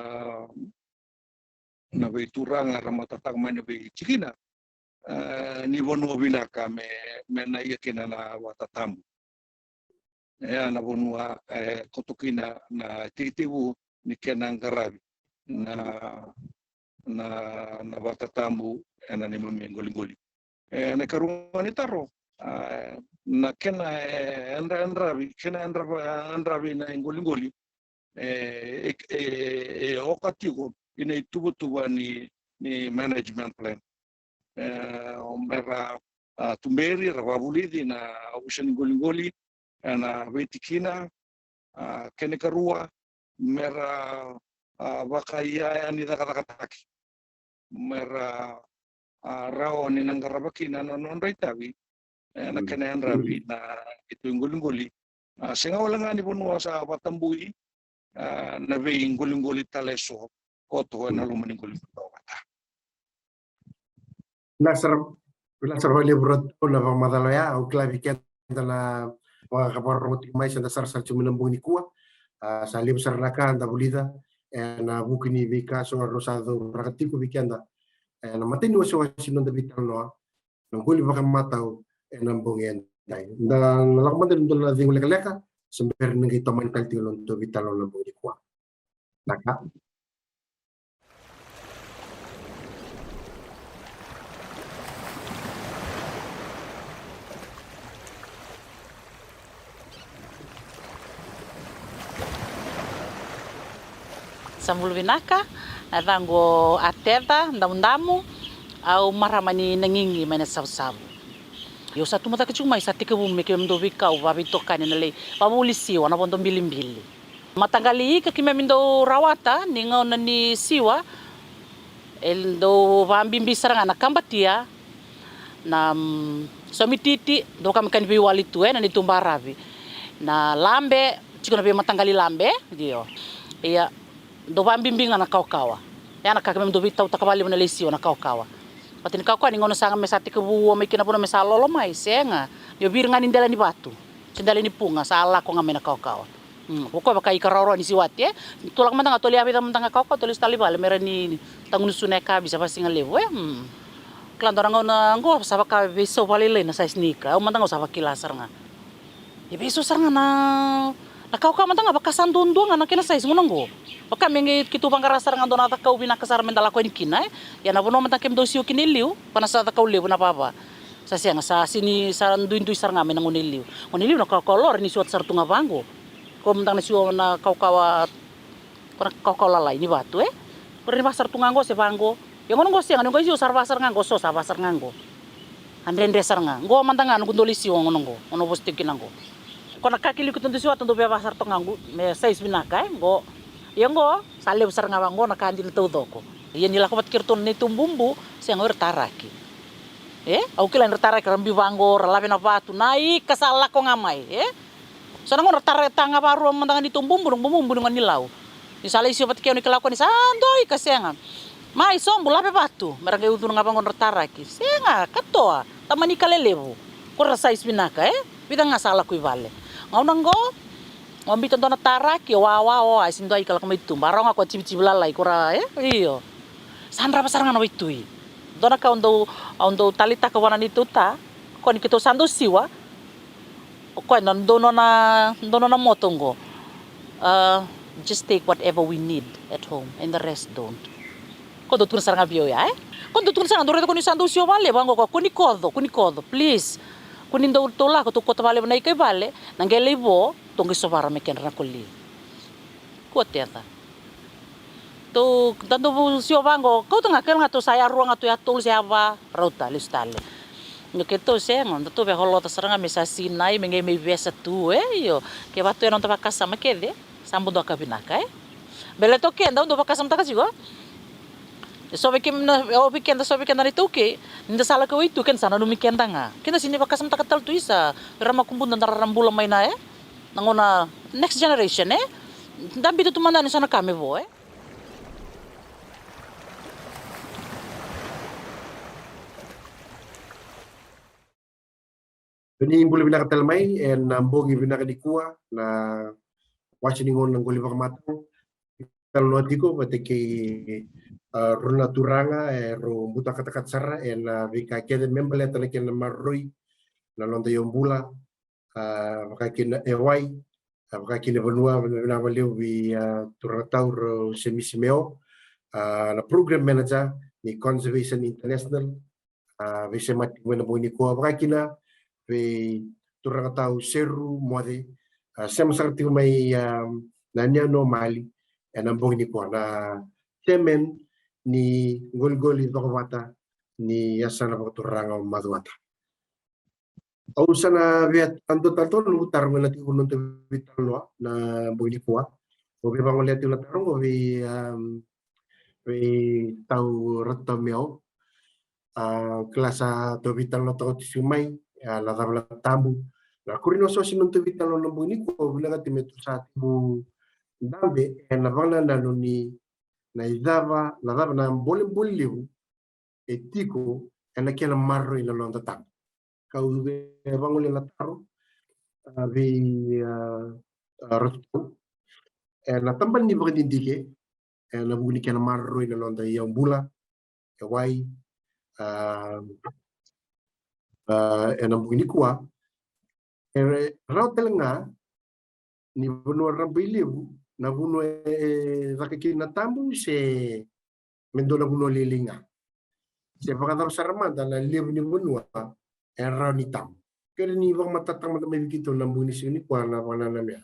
na veituraga ra matataka mai na veitikina a, ni vanua vinaka me me na ia kina na vatatabu. E a na vanua e koto kina na tekitekivu ni kena qaravi na na na vatatabu ena neimami qoliqoli. E na ikarua ni taro a, na kena e, yadra yadravi kena yadrava yadravi na iqoliqoli e e e oka tiko ina ituvatuva ni ni management plan. E o mera a, tuberi ra vakavulici na ofiisa ni qoliqoli ena veitikina a, kena ikarua me ra, a, vakaiyaya ni cakacakataki, me ra, a, rawa ni na qarava kina na nodra itavi ena kena yadravi na neitou iqoliqoli. A, sega wale ga ni vanua sa vakatabui, a, na veiqoliqoli tale eso koto ena loma ni qoliqoli vakavata. Vinaka sara, vinaka sara vakalevu Ratu na vakamacala oya. Au kila vei keda na vakarorogo tiko mai, se da sarasara tiko mai na bogi nikua. A, sa levu sara na ka da vulica ena vuku ni veika so rau sa cauraka tiko vei keda ena matai ni wasewase ni noda veitalanoa, na qoli vakamatau ena bogi edai. Da na lako mada ena dua na cegu lekaleka se bera ni qai tomani tale tiko na noda veitalanoa na bogi nikua. Na ka Sa bula vinaka, na yacaqu o Ateca Damudamu, au marama ni Nagigi mai Nasavusavu. Au sa tubu cake tiko mai, sa tekivu me keimami dau veikau vakaveitokani na lai vavuli siwa na vodo bilibili. Mataqali ika keimami dau rawata ni gauna ni siwa, e dau vakabibi sara ga na kabatia, na, mm, somititi, dau ka me ka ni veiwali tu, e, na neitou baravi. Na labe, tiko na veimataqali labe, io. Ia, dau vakabibi ga na kawakawa. Ia na ka keimami dau veitautaka vakalevu na lai siwa na kawakawa. Vata ni kawakawa ni gauna sa ga me sa tekivu ua mai kina vanua me sa lolo mai, sega. Ni o viri ga ni dela ni vatu se dela ni puga sa lako ga mai na kawakawa. Mm, o koya vaka ika rawarawa ni siwati, e. Tou lako mada ga, tou lai yavica mada ga kawakawa, tou lesu tale i vale me ra ni taqu ni su na yakavi se vakasigalevu, e. Mm. Kila dua na gauna qo sa vaka veisau vakalailai na size ni ika. Au mada ga au sa vakila sara ga. E veisau sara ga na, na kawakawa mada ga vaka sa duadua ga na kena size gauna qo. Vaka me qai keitou vaqara sara ga dua na cakau vinaka sara me da lako yani kina, e. Ia na vanua mada ga keimami dau siwa kina e liu, vaka na sa cakau levu na vava. Sa sega, sa sini, sa duidui sara ga mai na gauna e liu. Gauna e liu na kawakawa lora ni siwata sara tu ga vaqo. Ko mada ga na siwa na kawakawa, ko na kawakawa lalai ni vatu, e. Ko ra ni vaka sara tu ga qo se vaqo. Ia gauna qo sega, ni qo e siwa sara vaka sara ga qo, so sa vaka sara ga qo. A dredre sara ga. Qo mada ga noqu dau lai siwa gauna qo, gauna vosa tiko kina qo. Ko na ka ki liu keitou dau siwata dau via vaka sara toka ga qo, me size vinaka, e, qo. Ia qo, sa levu sara ga vaqo na ka dina taucoko. Ia ni lako vata kei iratou na neitou bubu, sega, o ira taraki. E, au kila ni ra taraki, ra biu vaqo, ra lave na vatu, na ika sa lako ga mai, e. So na gauna ra tara, taga vakarua mada ga neitou bubu, na bubu ni gauna ni lau. Ni sa lai siwa vata kei au ni kila ko ni sa dua ika sega. Mai sobu, lave vatu. Me ra qai ucuna ga vaqo na taraki. Sega, katoa. Tamani ika lelevu. Ko ra size vinaka, e? Vica ga sa lako i vale. Gauna qo, au biuta dua na taraki, wawa, o, a, e sega ni dua ika lako mai tuba. Rawa ga ko a civicivi lalai, ko ra, e? Io. Sa drava sara ga na waitui. Dua na ka au dau, au dau taleitaka vua na neitou ta, ko ni keitou sa dau siwa. O koya na donu na, donu na moto qo. Uh, just take whatever we need at home and the rest don't. Ko dau tukuna sara ga vei au ya, e? Ko dau tukuna sara ga, dau raica ko ni sa dau siwa valevu, vaqo ko, ko ni koco, ko ni koco, please. Ko ni dau, tou lako, tou koto valevu na ika i vale, na qele i vo, tou qai sovara me kedra na koli. Kua teca. Tou, da dau siwa vaqo, kauta ga, kele ga tou sa yarua ga, tou yatolu se yava, rauta, lesu tale. Ni keitou sega, da tou via holoca sara ga me sa sinai, me qai mai vesa tu, e, io. Kevaka tou ya na noda vakasama kece, sa buduaka vinaka, e. Baleta o keda, au dau vakasamataka tiko. E so vei keda na, o vei keda, so vei keda na iTaukei, ni da sa lako i wai tu, keda sa nanumi keda ga. Keda sega ni vakasamataka tale tu isa, era makubuda da ra bula mai na, e. Na gauna next generation, e? Da biuta tu mada ni so na ka me vo, e? Ni bula vinaka tale mai ena bogi vinaka nikua, na wase ni gauna na qoli vakamatau. Talanoa tiko vata kei, a, rua na turaga, e, rau buta katakata sara ena veika kece me baleta na kena maroroi na noda iyaubula, a, vaka kina e wai, a, vaka kina vanua, vinaka vakalevu vei, a, turaga tau rau Semisi Meo, a, na program manager ni Conservation International, a, veisemati tiko mai na bogi nikua, vaka kina vei turaga tau Seru Moce, a, sema sara tiko mai, a, na Nianomali ena bogi nikua, na chairman ni qoliqoli cokovata ni yasana vakaturaga o Macuata. Au sa na via dua tale tolu na noqu taro mai na tiko na noda veitalanoa na bogi nikua. Au via vagolea tiko na taro qo vei, um, vei Tau Ratu Tau Meau. A, kila sa tou veitalanoataka tiko mai, a, na cava na tabu. Na kuri ni wasewase ni nodatou veitalanoa na bogi nikua, au vinakata me tou sa tekivu dabe ena vakanananu ni na icava, na cava na bolebole levu e tiko ena kena maroroi na noda tabu. Kau via vagolea na taro, a, vei, a, a, Ratu Tau. Ena tabana ni vakadidike, ena vuku ni kena maroroi na noda iyaubula, e wai, a, a, ena bogi nikua. E rawa tale ga ni vanua rabailevu na vanua e caka kina na tabu se me dua na vanua lailai ga? Se vakacava sara mada na levu ni vanua e rawa ni tabu? Kere ni vakamatatataka mada mai vei keitou na bogi ni siga nikua na vakanananu ya.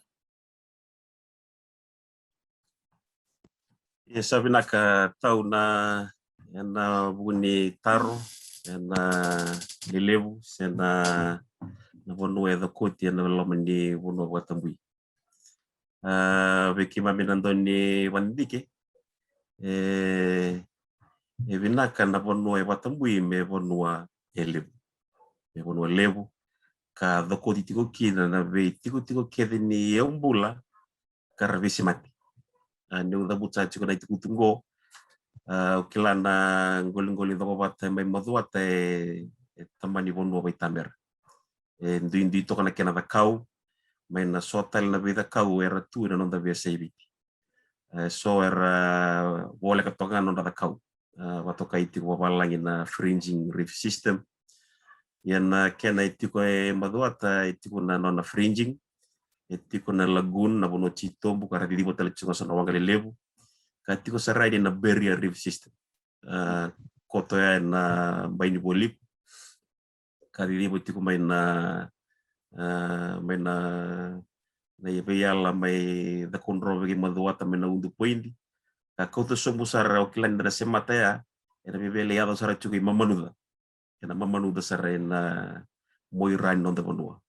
Ia sa vinaka Tau na, ena vuku ni taro, ena lelevu se na, na vanua e cokoti ena loma ni vanua vakatabui. A, vei keimami na dau ni vakadidike, e, e vinaka na vanua e vakatabui me vanua e levu. Me vanua levu ka cokoti tiko kina na veitikotiko kece ni yaubula ka ra veisemati. A, niu cavuta tiko na itukutuku qo, a, au kila na qoliqoli cokovata mai Macuata e, e tamani vanua vakaitamera. E duidui toka na kena cakau mai na so tale na veicakau era tu ena noda veiyasai Viti. E so era voleka toka ga na nodra cakau. A, vakatokai tiko vavalagi na fringing reef system. Ia na kena e tiko e Macuata, e tiko na nona fringing, e tiko na lagoon, na vanua titobu ka ra ciciva tale tiko ga so na waqa lelevu, ka tiko sara yani na barrier reef system. A, koto ya ena bai ni Vualiku, ka ciciva tiko mai na, a, mai na, na veiyala mai Cakaudrove kei Macuata mai na udu poidi. Ka kauta sobu sara, o kila ni da na semata ya, ena veivelei yaco sara tiko i Mamanuca. Ena Mamanuca sara ena moi ra ni noda vanua.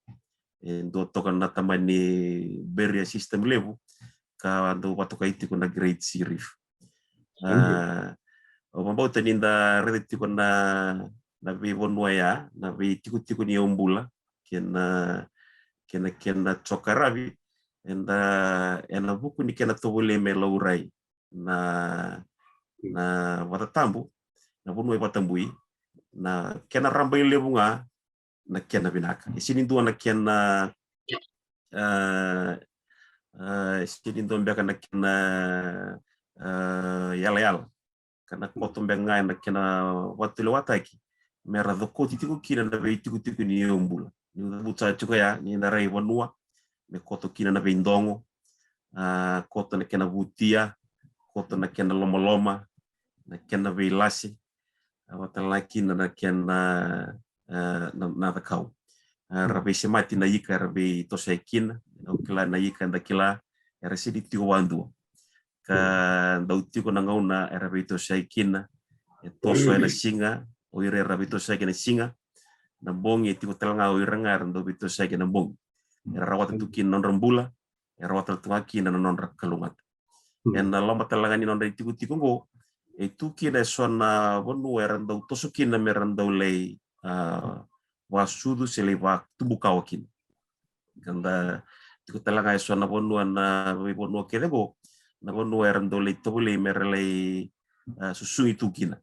E dua toka na tamani barrier system levu ka dau vakatokai tiko na Great Sea Reef. A, au vakabauta ni da raica tiko na, na veivanua ya, na veitikotiko ni yaubula kei na, kei na, kei na joqaravi, eda, ena vuku ni kena tovolei me laurai na, na vatatabu, na vanua e vakatabui, na kena rabailevu ga na kena vinaka. E sega ni dua na kena, a, a, e sega ni dua beka na kena, a, yalayala ka na koto beka ga ena kena vakatulewataki me ra cokoti tiko kina na veitikotiko ni yaubula. Niu cavuta tiko ya ni na rai vanua me koto kina na veidogo, a, koto na kena vutia, koto na kena lomaloma, na kena veilase, a, vata tale ga kina na kena, a, na, na cakau. A, ra veisemati na ika era veitosoyaki kina, au kila na ika eda kila era sega ni tiko vakadua. Ka dau tiko na gauna era veitosoyaki kina, e toso ena siga o ira era veitosoyaki ena siga, na bogi e tiko tale ga o ira ga era dau veitosoyaki ena bogi. Era rawata tu kina na nodra bula, e rawata tu ga kina na nodra kalougata. Ena loma tale ga ni nodra itikotiko oqo, e tu kina e so na vanua era dau toso kina me ra dau lai, a, vakasucu se lai vakatubukawa kina. Ka da tiko tale ga e so na vanua, na veivanua kece oqo, na vanua era dau lai tovolei me ra lai, a, susugi tu kina.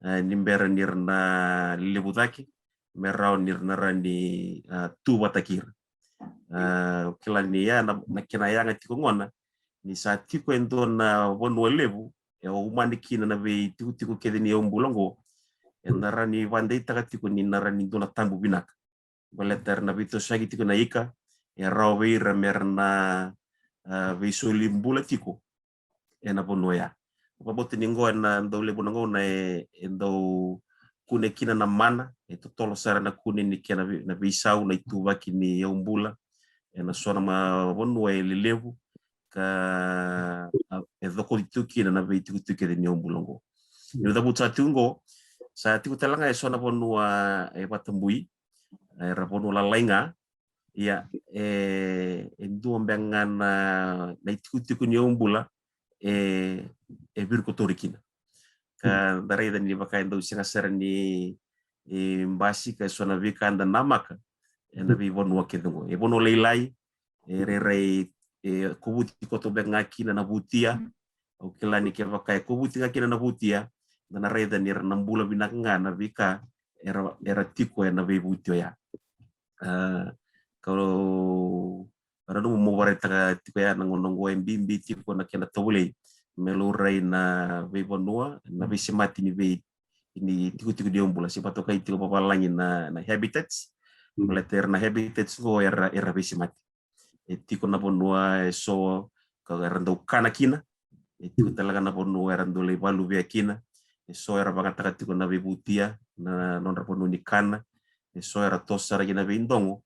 A, ni bera ni ra na levu cake, me rawa ni ra na rawa ni, a, tu vata kei ira. A, au kila ni ya na, na kena yaga tiko gona, ni sa tiko e dua na vanua levu e umani kina na veitikotiko kece ni yaubula oqo, e na rawa ni vakadeitaka tiko ni na rawa ni dua na tabu vinaka. Baleta era na veitosoyaki tiko na ika, e rawa vei ira me ra na, a, veisoli bula tiko ena vanua ya. Vakabauta ni oqo ena dau levu na gauna e, e dau kune kina na mana, e totolo sara na kune ni kena vei-, na veisau, na ituvaki ni yaubula ena so na ma-, vanua e lelevu, ka, a, e cokoti tu kina na veitikotiko kece ni yaubula oqo. Niu cavuta tiko oqo, sa tiko tale ga e so na vanua e vakatabui, era vanua lalai ga, Ia, e, e dua beka ga na, na itikotiko ni yaubula e, e virikotori kina. Ka da raica ni vaka e dau sega sara ni, e, basika e so na veika eda namaka ena veivanua kece oqo. E vanua lailai, e rairai, e kovuti koto beka ga kina na vutia. Au kila ni kevaka e kovuti ga kina na vutia, da na raica ni ra na bula vinaka ga na veika era, era tiko ena veivuti oya. A, kau, era nomu mo varaitaka tiko ya na gauna oqo e bibi tiko na kena tovolei me laurai na veivanua, na veisemati ni vei, ni tikotiko ni yaubula. Se vatokai tiko vavalagi na, na habitats. Baleta era na habitats oqo era, era veisemati. E tiko na vanua e so ka era dau kana kina. E tiko tale ga na vanua era dau lai valuvea kina. E so era vagataka tiko na veivutia na nodra vanua ni kana. E so era toso sara kina veidogo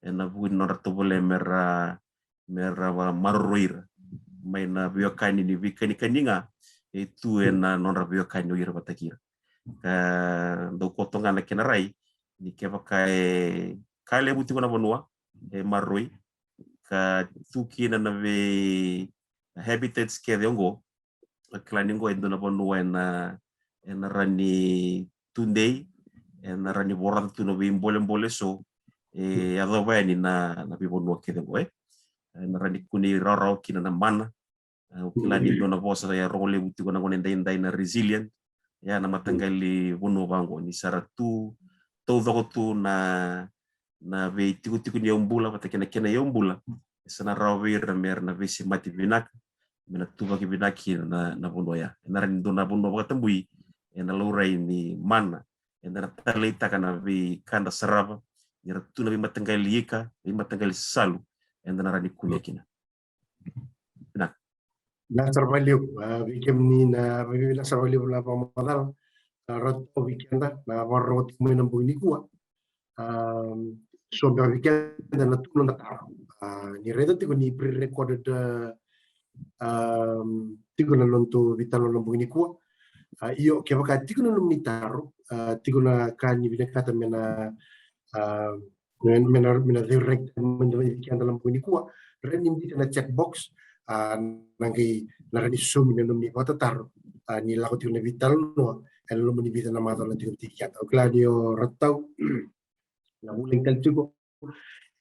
ena vuku ni nodra tovolea mera, mera vamaroroi ira mai na veiwekani ni veikanikani ga e tu ena nodra veiwekani o ira vata kei ira. Ka dau koto ga na kena rai ni kevaka e ka levu tiko na vanua e maroroi ka tu kina na vei habitats kece oqo. A kila ni oqo e dua na vanua ena, ena rawa ni tudei, ena rawa ni vorata tu na veibolebole so e yacova yani na, na veivanua kece oqo, e. Ena rawa ni kune rawarawa kina na mana. A, au kila ni dua na vosa e rogo levu tiko na gone daidai na resilient. Ia na mataqali vanua vaqo ni sa ra tu taucoko tu na, na veitikotiko ni yaubula vata kei na kena yaubula. E sa na rawa vei ira me ra na veisemati vinaka, me na tuvaki vinaka kina na, na vanua ya. Ena rawa ni dua na vanua vakatabui ena laurai ni mana, eda na taleitaka na veika da sarava, ni ra tu na veimataqali ika, veimataqali salu, eda na rawa ni kune kina. Vinaka. Vinaka sara vakalevu, a, vei kemuni na, vei, vinaka sara vakalevu na vakamacala, a, Ratu, vei keda na vakarorogo tiko mai na bogi nikua. A, so beka vei keda na tu na taro. A, ni raica tiko ni pre-recorded, a, a, tiko na nodatou veitalanoa na bogi nikua. A, io, kevaka tiko na nomuni taro, a, tiko na ka ni vinakata me na, a, me, me na, me na ceurai, me na vei keda na bogi nikua, rawa ni biuta na chat box, a, na qai na rawa ni saumi na nomuni vakatataro, a, ni lako tiko na veitalanoa ena loma ni vica na macawa na tiko tiko keda. Au kila ni o Ratu, na vulagi tale tiko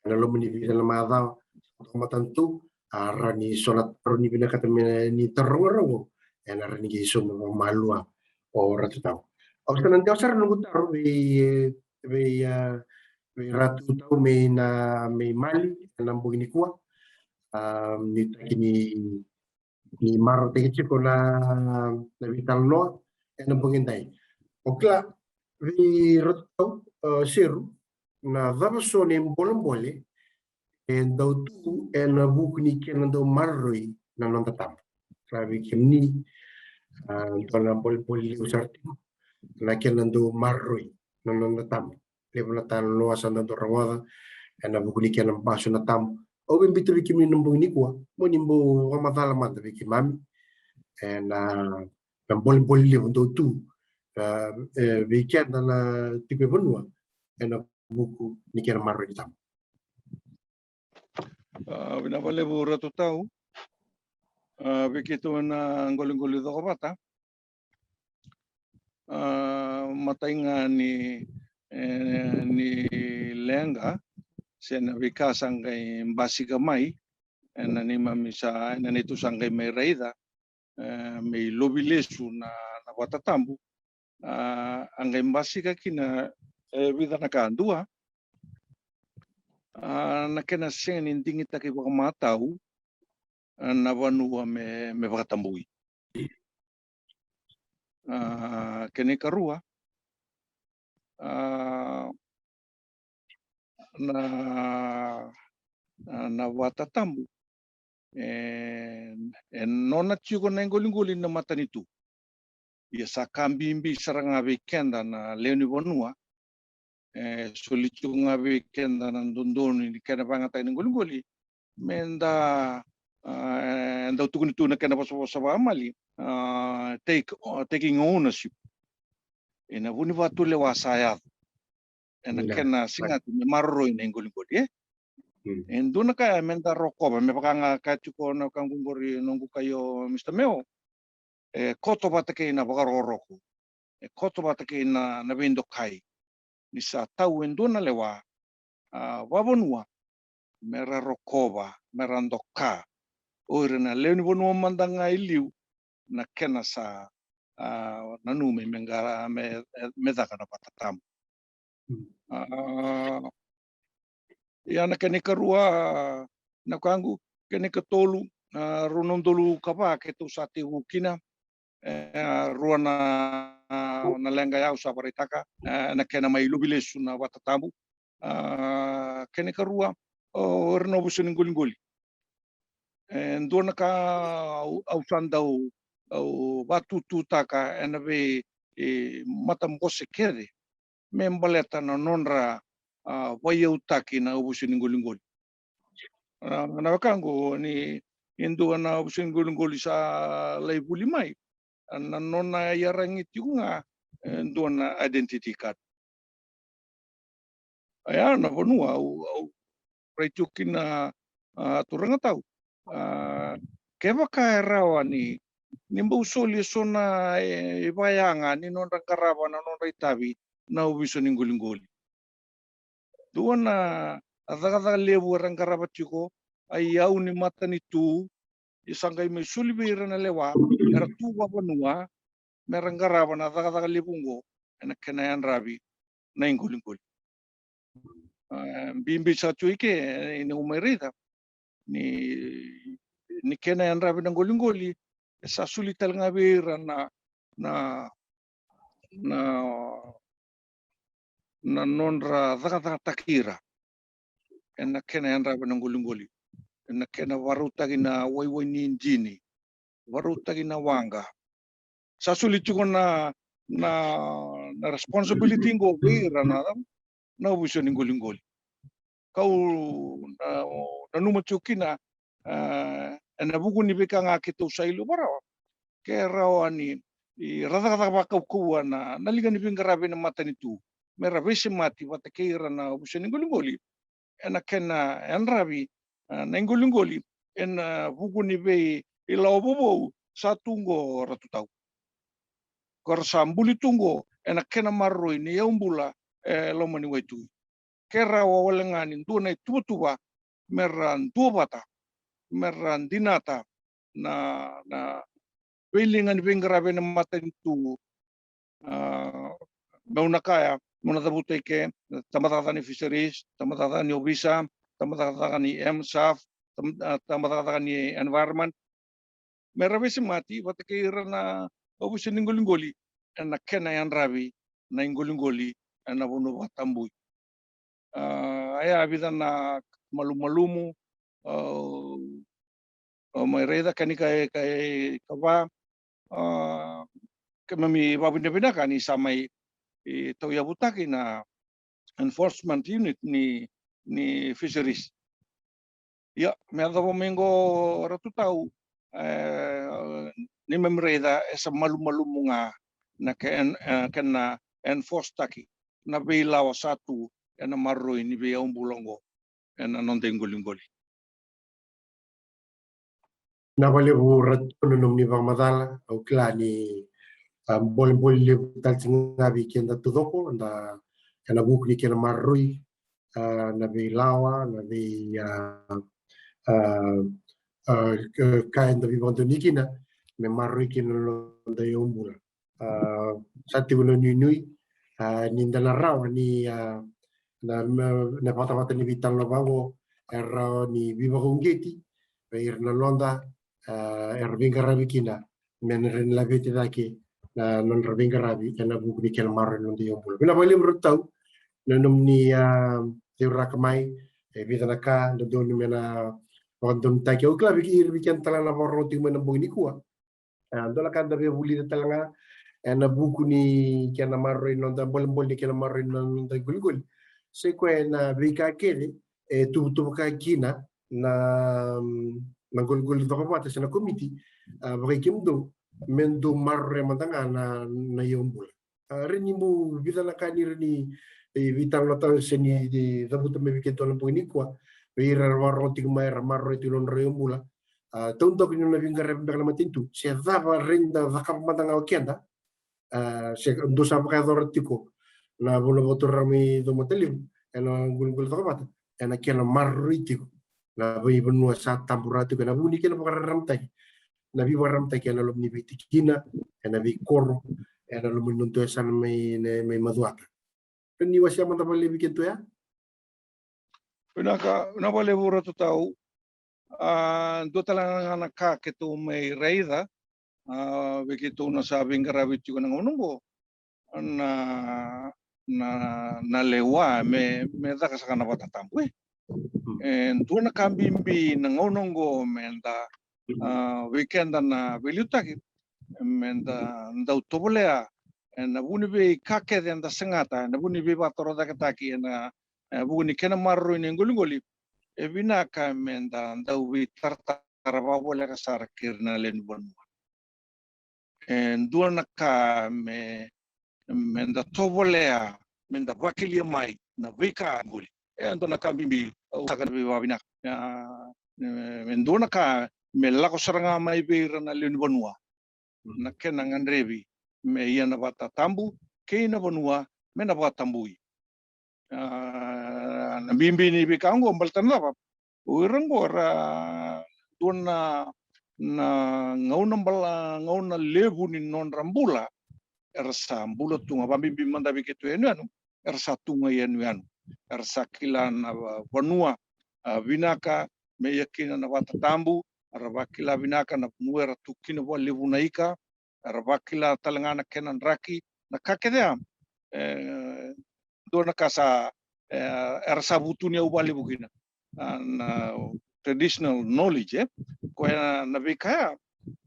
ena loma ni vica na macawa, sa toka matanitu, a, rawa ni so na taro ni vinakata me ni taroga rau, ena rawa ni qai sauma vakamalua o Ratu Tau. Au sa na dewa sara noqu taro vei, vei, a, vei Ratu Tau mai na, mai Mali ena bogi nikua. A, ni taki ni, ni marautaki tiko na, na veitalanoa ena bogi edai. O kila, vei Ratu Tau, a, Seru, na cava so na ibolebole e dau tu ena vuku ni kena dau maroroi na noda tabu. Kila vei kemuni, a, dua na bolebole levu sara tiko na kena dau maroroi na noda tabu. Levu na talanoa sa dau rogoca ena vuku ni kena basu na tabu. Au via biuta vei kemuni na bogi nikua mo ni bau vakamacala mada vei keimami ena, na bolebole levu dau tu, a, e, vei keda na tiko e vanua ena vuku ni kena maroroi na tabu. A, vinaka vakalevu Ratu Tau. A, vei keitou ena qoliqoli cokovata, a, matai ga ni, e, ni leqa se na veika sa qai basika mai ena neimami sa, ena neitou sa qai mai raica, e, me ilovi lesu na, na vakatatabu. A, a qai basika kina, e, vica na ka. Dua, a, na kena sega ni digitaki vakamatau, a, na vanua me, me vakatabui. A, kena ikarua, a, na, a, na vakatatabu e, e nona tiko na iqoliqoli na matanitu. Ia sa ka bibi sara ga vei keda na lewe ni vanua, e soli tiko ga vei keda na dodonu ni kena vakayagataki na iqoliqoli me da, a, e dau tukuni tu na kena vosavosa vakamali, a, take, taking ownership. Ena vuku ni vakatulewa sa yaco ena kena sigati me maroroi na iqoliqoli, e? E dua na ka ya me da rokova, me vaka ga ka tiko na ka qori noqu kai o Mr Meo. E koto vata kei na vakarokoroko, e koto vata kei na, na veidokai. Ni sa tau e dua na lewa, a, vavanua, me ra rokova, me ra doka o ira na lewe ni vanua mada ga e liu, na kena sa, a, nanumi me qara, me, me caka na vata tabu. A, ia na kena ikarua, na kaqu, kena ikatolu, a, rua na udolu ka va keitou sa tekivu kina, e, a, rua na, na leqa ya au sa varaitaka, e, na kena mai lovi lesu na vata tabu. A, kena ikarua, o ira na ovisa ni qoliqoli. E dua na ka au, au sa dau, au vatututaka ena vei, e, matabose kece me baleta na nodra, a, vaiyautaki na ovisa ni qoliqoli. A, na wekaqu ni, ni dua na ovisa ni qoliqoli sa lai vuli mai, a, na nona iyaragi tiko ga, e, dua na identity card. Oya na vanua au, au rai tiko kina, a, turaga tau. A, kevaka e rawa ni, ni bau soli e so na, e, vakayaga ni nodra qarava na nodra itavi na ovisa ni qoliqoli. Dua na cakacaka levu era qarava tiko, a iyau ni matanitu, e sa qai mai soli vei ira na lewa era tu vavanua me ra qarava na cakacaka levu oqo ena kena yadravi na iqoliqoli. A, bibi sa tu i ke, e, ni au mai raica ni, ni kena yadravi na qoliqoli, e sa soli tale ga vei ira na, na, na, na nodra cakacakataki ira ena kena yadravi na qoliqoli, ena kena varautaki na waiwai ni idini, varautaki na waqa. Sa soli tiko na, na, na responsibility qo vei ira na, na ovisa ni qoliqoli. Kau na, nanuma tiko kina, a, ena vuku ni veika ga keitou sa ilovi rawa. Ke rawa ni, i, ra cakacaka vakaukauwa na, na liga ni veiqaravi ena matanitu me ra veisemati vata kei ira na ovisa ni qoliqoli ena kena yadravi, a, na iqoliqoli ena vuku ni veilawa vovou sa tu qo, Ratu Tau, ko ra sa buli tu qo ena kena maroroi na iyaubula e loma ni waitui. Ke rawa wale ga ni dua na ituvatuva me ra duavata, me ra dinata na, na veiliga ni veiqaravi ena matanitu. A, meu na kaya, meu na cavuta i ke, tabacakacaka ni fisheries, tabacakacaka ni ovisa, tabacakacaka ni M S F, tab-, a, tabacakacaka ni environment, me ra veisemati vata kei ira na ovisa ni qoliqoli ena kena yadravi na iqoliqoli ena vanua vakatabui. A, oya vica na malumalumu, a, au mai raica, kena ika, ika, ikava, a, keimami vakavinavinaka ni sa mai, e, tauyavutaki na enforcement unit ni, ni fisheries. Ia, me yacova mai qo, Ratu Tau, e, ni keimami raica e sa malumalumu ga na ke-, en-, e, kena enforce-taki na veilawa sa tu ena maroroi ni veiyaubula oqo ena noda iqoliqoli. Vinaka vakalevu Ratu na nomuni vakamacala, au kila ni, a, bolebole levu tale tiko ga vei keda taucoko, da, ena vuku ni kena maroroi, a, na veilawa, na vei, a, a, a, ka eda veivakadonui kina me maroroi kina na noda iyaubula. A, sa tiko na nuinui, a, ni da na rawa ni, a, na, na, na vatavata ni veitalanoa vaqo e rawa ni veivakauqeti vei ira na noda, a, era veiqaravi kina, me na rawa ni laveti cake na nodra veiqaravi ena vuku ni kena maroroi na noda iyaubula. Vinaka vakalevu Ratu Tau na nomuni, a, teuraka mai, e vica na ka dodonu me na vakadonutaki. Au kila vei ira vei keda tale ga na vakarorogo tiko mai na bogi nikua, a, dua na ka da via vulica tale ga ena vuku ni kena maroroi na noda, bolebole ni kena maroroi na noda iqoliqoli, sai koya na veika kece e tuvatuvaka kina na, na qoliqoli cokovata se na komiti, a, vakai kemudou me dou maroroya mada ga na, na iyaubula. A, rawa ni bau vica na ka ni rawa ni, e, veitalanoataka se ni, e, cavuta mai vei keitou na bogi nikua, vei ira era vakarorogo tiko mai, era maroroi tiko na nodrau bula. A, taudaku ni na veiqaravi beka na matanitu, se cava reda cakava mada ga o keda. A, se dou sa vakayacora tiko na vanua vakaturaga mai Caumatalevu ena qoliqoli cakacaka vata, ena kena maroroi tiko na veivanua sa tabura tiko ena vuku ni kena vakararamataki, na veivakaramataki ena loma ni veitikina, ena veikoro, ena loma ni noda yasana mai, mai Macuata. Ni wasea mada vakalevu vei kedatou ya. Vinaka, vinaka vakalevu Ratu Tau. A, dua tale ga na ka keitou mai raica, a, vei keitou na sa veiqaravi tiko na gauna oqo, na, na, na lewa me, me caka saka na vata tabu, e. E dua na ka bibi na gauna oqo me da, a, vei keda na veiliutaki, me da dau tovolea ena vuku ni veika kece eda segata, ena vuku ni veivakatorocaketaki, ena, e, vuku ni kena maroroi na iqoliqoli, e vinaka me da dau veitaratara vakavoleka sara kei ira na lewe ni vanua. E dua na ka me, me da tovolea, me da vakelia mai na veika qoli. E dua na ka bibi, au saka na veivakavinaka. A, e, e dua na ka me lako sara ga mai vei ira na lewe ni vanua na kena gadrevi me ia na vata tabu kei na vanua me na vakatabui. A, na bibi ni veika oqo baleta na cava? O ira oqo era dua na, na gauna bala, gauna levu ni nodra bula era sa bula tu ga, vakabibi mada vei keitou yanuyanu, era sa tu ga i yanuyanu. Era sa kila na va-, vanua, a, vinaka me ia kina na vata tabu, era vakila vinaka na vanua era tu kina vakalevu na ika, era vakila tale ga na kena draki, na ka kece ya. E dua na ka sa, e, era sa vutuniyau vakalevu kina, a, na traditional knowledge, e. Koya na, na veika ya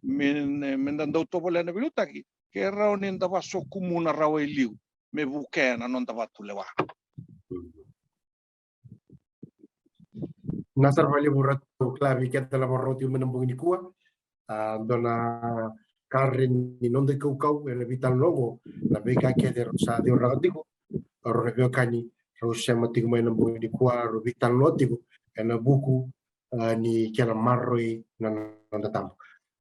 me, me da dau tovolea na veiliutaki, ke rawa ni da vasokumuna rawa i liu me vukea na noda vatulewa. Vinaka sara vakalevu Ratu, kila vei keda na vakarorogo tiko mai na bogi nikua. A, dua na ka rairai ni noda ikaukau ena veitalanoa oqo, na veika kece rau sa ciqoma tiko, rau na veiwekani rau sema tiko mai na bogi nikua, rau veitalanoa tiko ena vuku, a, ni kena maroroi na noda tabu.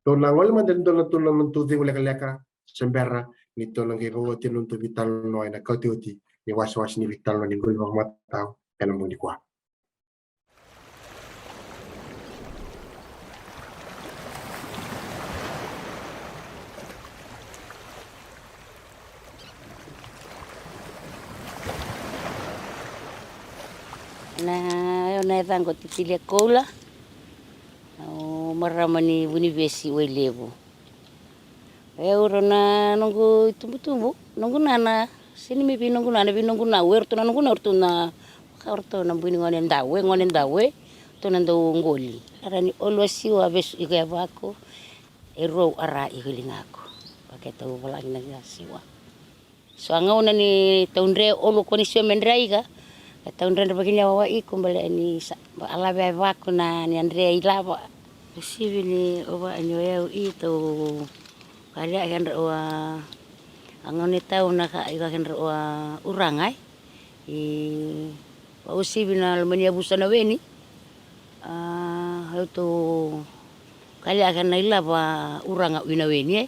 Tou na gole mada ena dua na, tou na, tou cegu lekaleka, se bera ni tou na qai vakaoti na noda veitalanoa ena kaotioti ni wasewase ni veitalanoa ni qoli vakamatau ena bogi nikua. Na, o na yacaqu o Titilia Koula, au marama ni Vunivesi, Wailevu. E, au rau na noqu itubutubu, noqu nana, sega ni mai vei noqu nana, vei noqu nau, e, ratou na noqu nau, ratou na, ka ratou na bui ni gone dau, e, gone dau, e, ratou na dau qoli. Era ni Oluwasiwa Vesu Ika Yavaku, e rau ara i Viligaku. Vaketau volagi na siwa. So a gauna ni taudre, Olu ko ni siwa me dre ika, e taudredre vaki ni a wawa iko, bale ni sa, ba a lave a Yavaku na ni a dre i lava. Sivi ni ova ni o yau i tau kali a kedra ua, a gauna i tau na ka i ka kedra ua uraga, e. I vausivi na loma ni yavusa na weni. A, au tou kali a kena i lava uraga ui na weni, e.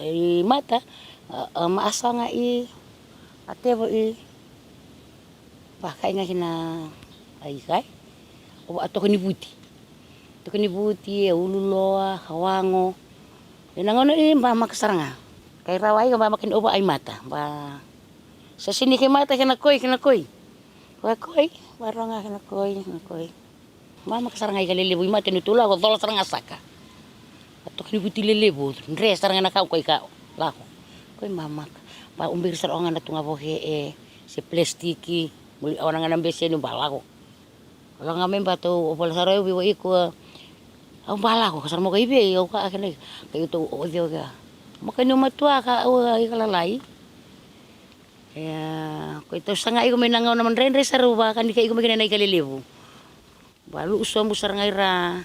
I mata, a, a, ma a saga i, a tevo i, ba kai ga kina a i kai. O a toka ni vuti. Toka ni vuti, e ululoa, kawago. E na gauna i ba maka sara ga. Kai rawa i ka ba maka ni ova a i mata. Ba sa sini kai mata kena koi, kena koi. Koi, koi, ba roga kena koi, kena koi. Ba maka sara ga i ka lelevu i mata ni tu lako, cola sara ga saka. A toka ni vuti lelevu, dre sara ga na kau koi kau. Lako. Koi mamaka. Ba ubiri sara o ga na tu ga voke e se plastiki. Muli awa na ga na beseni ba lako. Lako ga mai ba tau o vola sara au vei wa iko. Au ba lako, ka sara mo ka i vei, au ka a kena i. Ka i tau o ceo kea. Mo ka ni o matua ka au a i ka lalai. E, ko i tau saga iko mai na gauna madredre sara au va ka ni ka iko mai kena na i ka lelevu. Ba lu'u sobu sara ga i ra.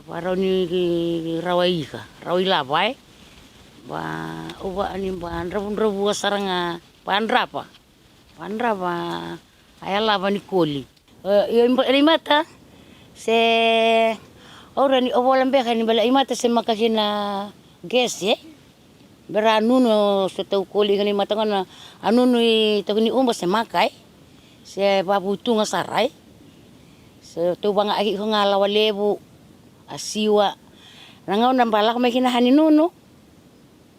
Vakarau ni rawa i ika, rawa i lava, e. Ba, au va ni ba dravudravua sara ga, ba drava. Ba drava, a yalava ni koli. Io, i mata se o ra ni o vola beka ni bale i mata se maka kina gesi e. Bera nunu so tau koli i gana i mata gona a nunu i tau ni uba se maka e. Se vavutuga sara e. Se tau vaga aki iko ga lawa levu a siwa. Na gauna ba lako mai kina hani nunu.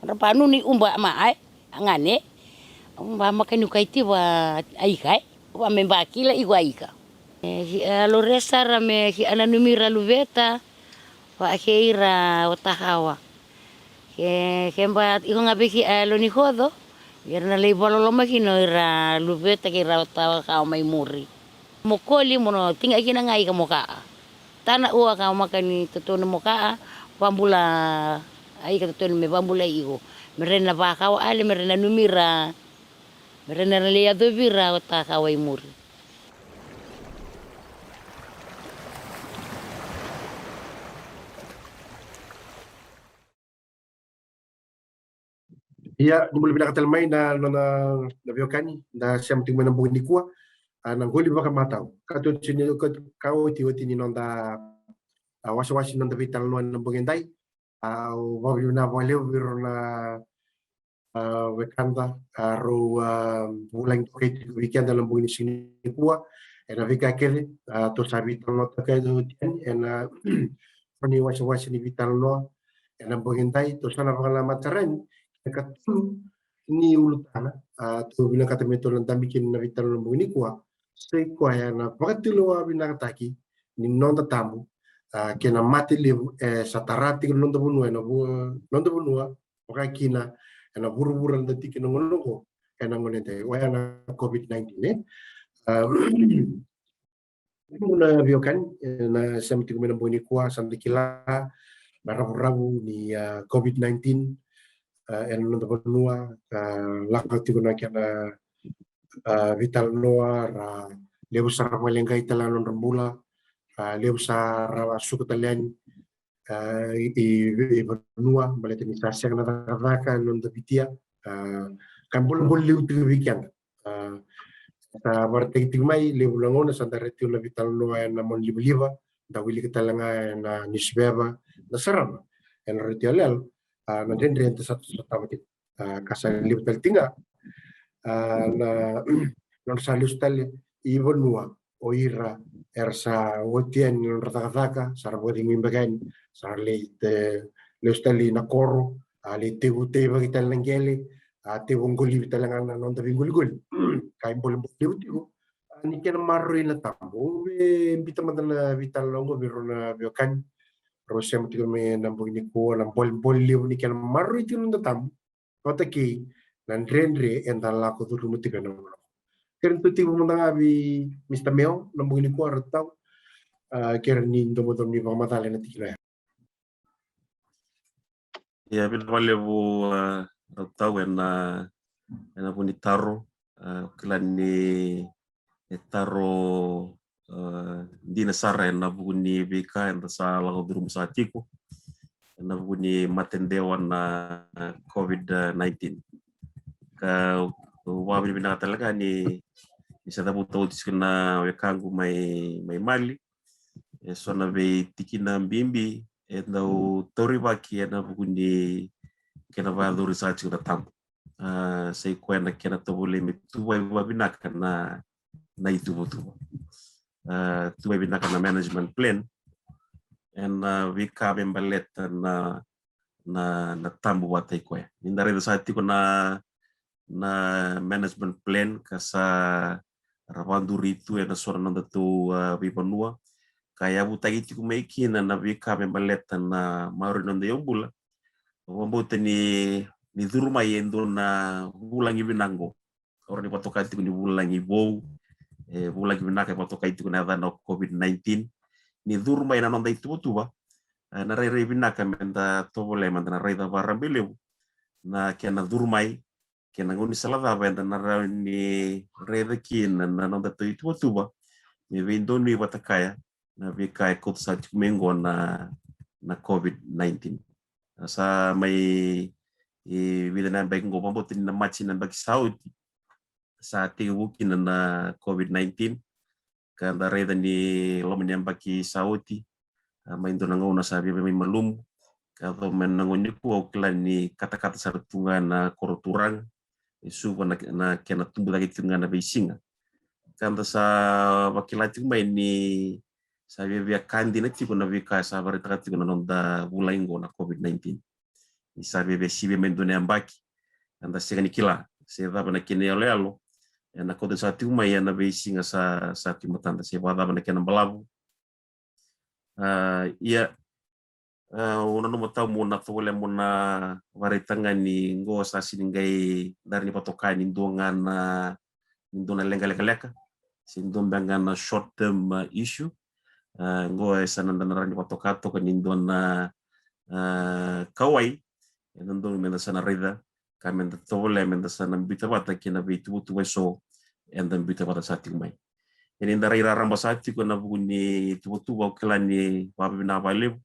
Ra ba nunu i uba ma ai. A gane. Ba maka ni kai tiva a ika e. Ba me ba kila iko a ika. E, ki a lore sara me ki a nanumi ra luveta. Ba a ke ira o takawa. Ke, ke ba iko ga veki a lo ni koco. Ira na lei valoloma kino ira luveta ke ira o takawa mai muri. Mo koli mo no tiga kina ga ika mo kaa. Tana ua ka maka ni totonu mo kaa. Vabula a ika totonu me vabula iko. Me rena vakawa ale me rena numira. Me rena na lei a dovira o takawa i muri. Ia ni bula vinaka tale mai na nona na veiwekani da sema tiko mai na bogi ni kua. A na goli vakamatau ka tu tini ka oti oti ni noda a wasawasi noda veitalanoa na bogi dai. A vavina vakalevu viro na a wekada a rou a vulagi tokai tiko vei keda na bogi ni siga ni kua. Ena veika kece a to sa veitalanoa tokai oti yani ena ni wasawasi ni veitalanoa. Ena bogi dai to sa na vakanamata rani e ka tolu ni ulutana a to vinakata me to na dabi kina na veitalanoa bogi ni kua. Sai koya na vakatulewa vinakataki ni noda tabu a kena mate levu e sa tara tiko na noda vanua ena noda vanua. Vaka kina ena vuravura da tiki na gona oqo ena gona dai oya na covid nineteen e. Na veiwekani na sema tiko mai na bogi ni kua sa da kila na ravuravu ni covid nineteen ena noda vanua ka lako tiko na kena veitalanoa ra levu sara vakaleqai tale na nodra bula. Levu sara suka tale yani i vanua baleta ni sa sega na cakacaka ena noda vitia. Ka bolebole levu tiko vei keda. Sa varataki tiko mai levu na gauna sa da rai tiko na veitalanoa ena monalivaliva da wilika tale ga ena niusiveva da sarava ena retio yaloyalo. Na dredre da sa sotava tiko ka sa levu tale tiko ga na nodra sa lesu tale i vanua o ira era sa oti yani na nodra cakacaka sa ra vakacegui beka yani sa ra lei lesu tale i na koro a lei tevu teivaki tale na qele a tevu qolivi tale ga na noda veiqoliqoli. Ka ibolebole levu tiko ni kena maroroi na tabu. Au via bita mada na veitalanoa oqo vei rau na veiwekani rau sema tiko mai na bogi ni kua na bolebole levu ni kena maroroi tiko na noda tabu. Vata kei na dredre eda lako curuma tiko ena vanua. Kere ni tu tiko mada ga vei Mr Meo na bogi ni kua rau tau. Kere ni domodomo ni vakamacala ena tikina ya. Ia vinaka vakalevu rau tau ena ena vu ni taro. Au kila ni e taro dina sara ena vuku ni veika eda sa lako curuma saka tiko ena vuku ni matedewa na covid nineteen. Ka au vakavinavinaka tale ga ni ni sa cavuta oti tiko na wekaqu mai mai Mali. E so na veitikina bibi e dau taurivaki ena vuku ni kena vakayacori saka tiko na tabu. A sai koya na kena tovolei me tuvai vavinaka na na ituvatuva. A tuvai vinaka na management plan ena veika me baleta na na na tabu vata i koya ni da raica sa tiko na na management plan ka sa ra vakaduri tu ena so na noda tou veivanua ka yavutaki tiko mai kina na veika me baleta na maroroi noda iyaubula. Vakabauta ni ni curu mai e dua na vulagi vinaka oqo. Ora ni vakatokai tiko ni vulagi vou e vulagi vinaka e vakatokai tiko na yacana o covid nineteen ni curu mai na noda ituvatuva. Na rairai vinaka me da tovolea me da na raica vakarabailevu na kena curu mai kei na gaunisala cava eda na rawa ni raica kina na noda tou ituvatuva me veidonui vata kaya na veika e kauta saka tiko mai oqo na na covid nineteen. Sa mai e vica na yabaki oqo vakabauta ni na Maji na yabaki sa oti sa tekivu kina na covid nineteen. ka da raica ni loma ni yabaki sa oti, a, mai dua na gauna sa viavia mai malumu. Ka yaco mai na gauna nikua au kila ni katakata sara tu ga na koro turaga e Suva na, na kena tubu cake tiko ga na veisiga. Ka da sa vakila tiko mai ni sa viavia ka dina tiko na veika sa vakaraitaka tiko na noda vulagi oqo na COVID nineteen. Ni sa viavia sivia mai dua na yabaki, eda sega ni kila se cava na kena iyaloyalo ena kauta sara tiko mai ena veisiga sa, sa tu e matada, se vakacava na kena balavu. A, ia, a, au nanuma tau mo na tovolea mo na vakaraitaka ga ni oqo sa sega ni qai dara ni vakatoka ni dua ga na, ni dua na leqa lekaleka, se dua beka ga na short term, a, issue. A, oqo e sa na da na rawa ni vakatoka toka ni dua na, a, kauwai e dodonu me da sa na raica, ka me da tovolea me da sa na biuta vata kei na veituvatuva eso eda biuta vata sa tiko mai. Ia ni da rai raraba sa tiko ena vuku ni tuvatuva, au kila ni vakavinavinaka vakalevu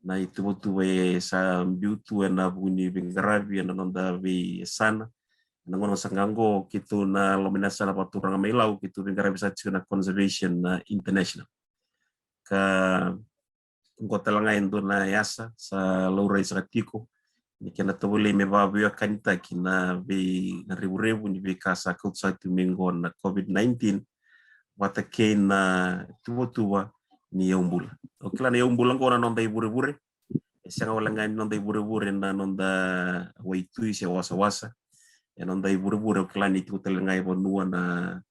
na ituvatuva e sa biu tu ena vuku ni veiqaravi ena noda veiyasana. Ena gauna sa qaqo keitou na loma ni yasana vakaturaga mai Lau, keitou veiqaravi sa tiko na Conservation, a, International. Ka oqo tale ga e dua na yasa sa laurai saka tiko ni kena tovolei me vakaveiwekanitaki na vei, na revurevu ni veika sa kauta saka tiko mai oqo na COVID nineteen vata kei na tuvatuva ni yaubula. Au kila na yaubula oqo na noda ivurevure. E sega wale ga ni noda ivurevure na noda waitui se wasawasa. E noda ivurevure au kila ni tiko tale ga e vanua na,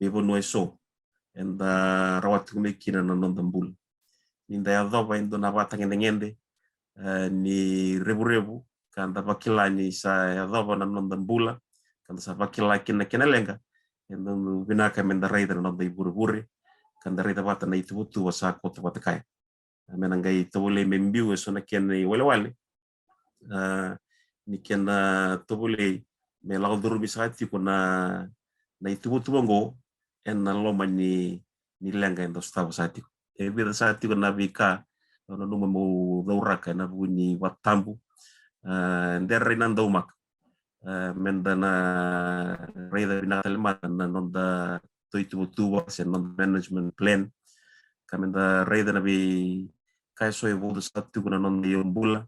e vanua eso eda rawata tiko mai kina na noda bula. Ni da yacova e dua na vakatagedegede, e, ni revurevu, ka da vakila ni sa yacova na noda bula, ka da sa vakila kina na kena leqa, e dodonu vinaka me da raica na noda ivurevure, ka da raica vata na ituvatuva sa koto vata kaya. Me na qai tovolei me biu eso na kena iwalewale, a, ni kena tovolei me lako curumi saka tiko na, na ituvatuva oqo ena loma ni, ni leqa eda sotava saka tiko. E vica saka tiko na veika au nanuma meu cauraka ena vuku ni vakatabu, a, de rai na daumaka. A, me da na raica vinaka tale mada na noda tou ituvatuva se noda management plan, ka me da raica na veika eso e vodo saka tiko na noda yaubula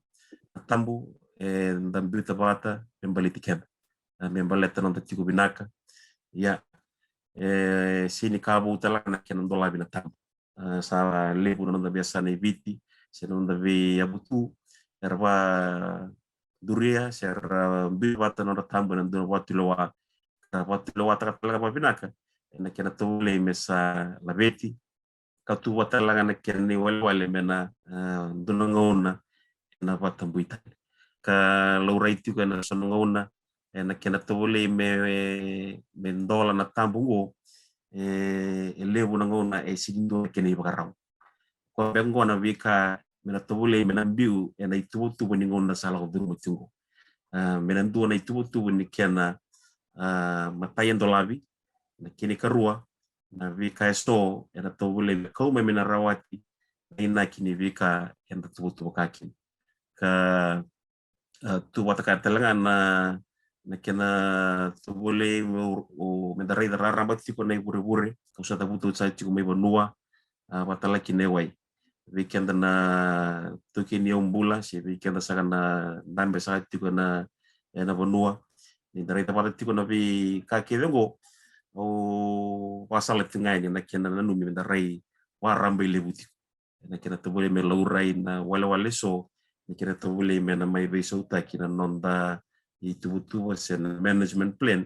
na tabu eda biuta vata me baleti keda, a, me baleta na noda tiko vinaka. Ia, e sega ni ka vou tale ga na kena dolavi na tabu. A, sa levu na noda veiyasana e Viti se na noda veiyavutu era vakaduria se ra biu vata na nodra tabu ena dua na vakatulewa, ka vakatulewataka tale ga vakavinaka ena kena tovolei me sa laveti, ka tu vata tale ga na kena iwalewale me na, a, dua na gauna ena vakatabui tale. Ka laurai tiko ena so na gauna ena kena tovolei me, me dola na tabu oqo, e, e levu na gauna e sega ni dua na kena ivakarau. Koya beka oqo na veika me na tovolei me na biu ena ituvatuva ni gauna sa lako curuma tiko oqo. A, me na dua na ituvatuva ni kena, a, matai e dolavi, na kena ikarua, na veika eso ena tovolei me kau mai me na rawati na inaki ni veika eda tuvatuvaka kina. Ka, a, tu vata kaya tale ga na, na kena tovolei me, o, me da raica raraba tiko na ivurevure, kau sa cavuta oti saka tiko mai vanua, a, vata tale kina e wai. Vei keda na taukei ni yaubula se vei keda saka na dabe saka tiko ena, ena vanua, ni da raica vata tiko na veika kece oqo, au vakasala tiko ga yani na kena nanumi me da rai vakarabailevu tiko ena kena tovolei me laurai na walewale eso, na kena tovolei me na mai veisautaki na noda ituvatuva se na management plan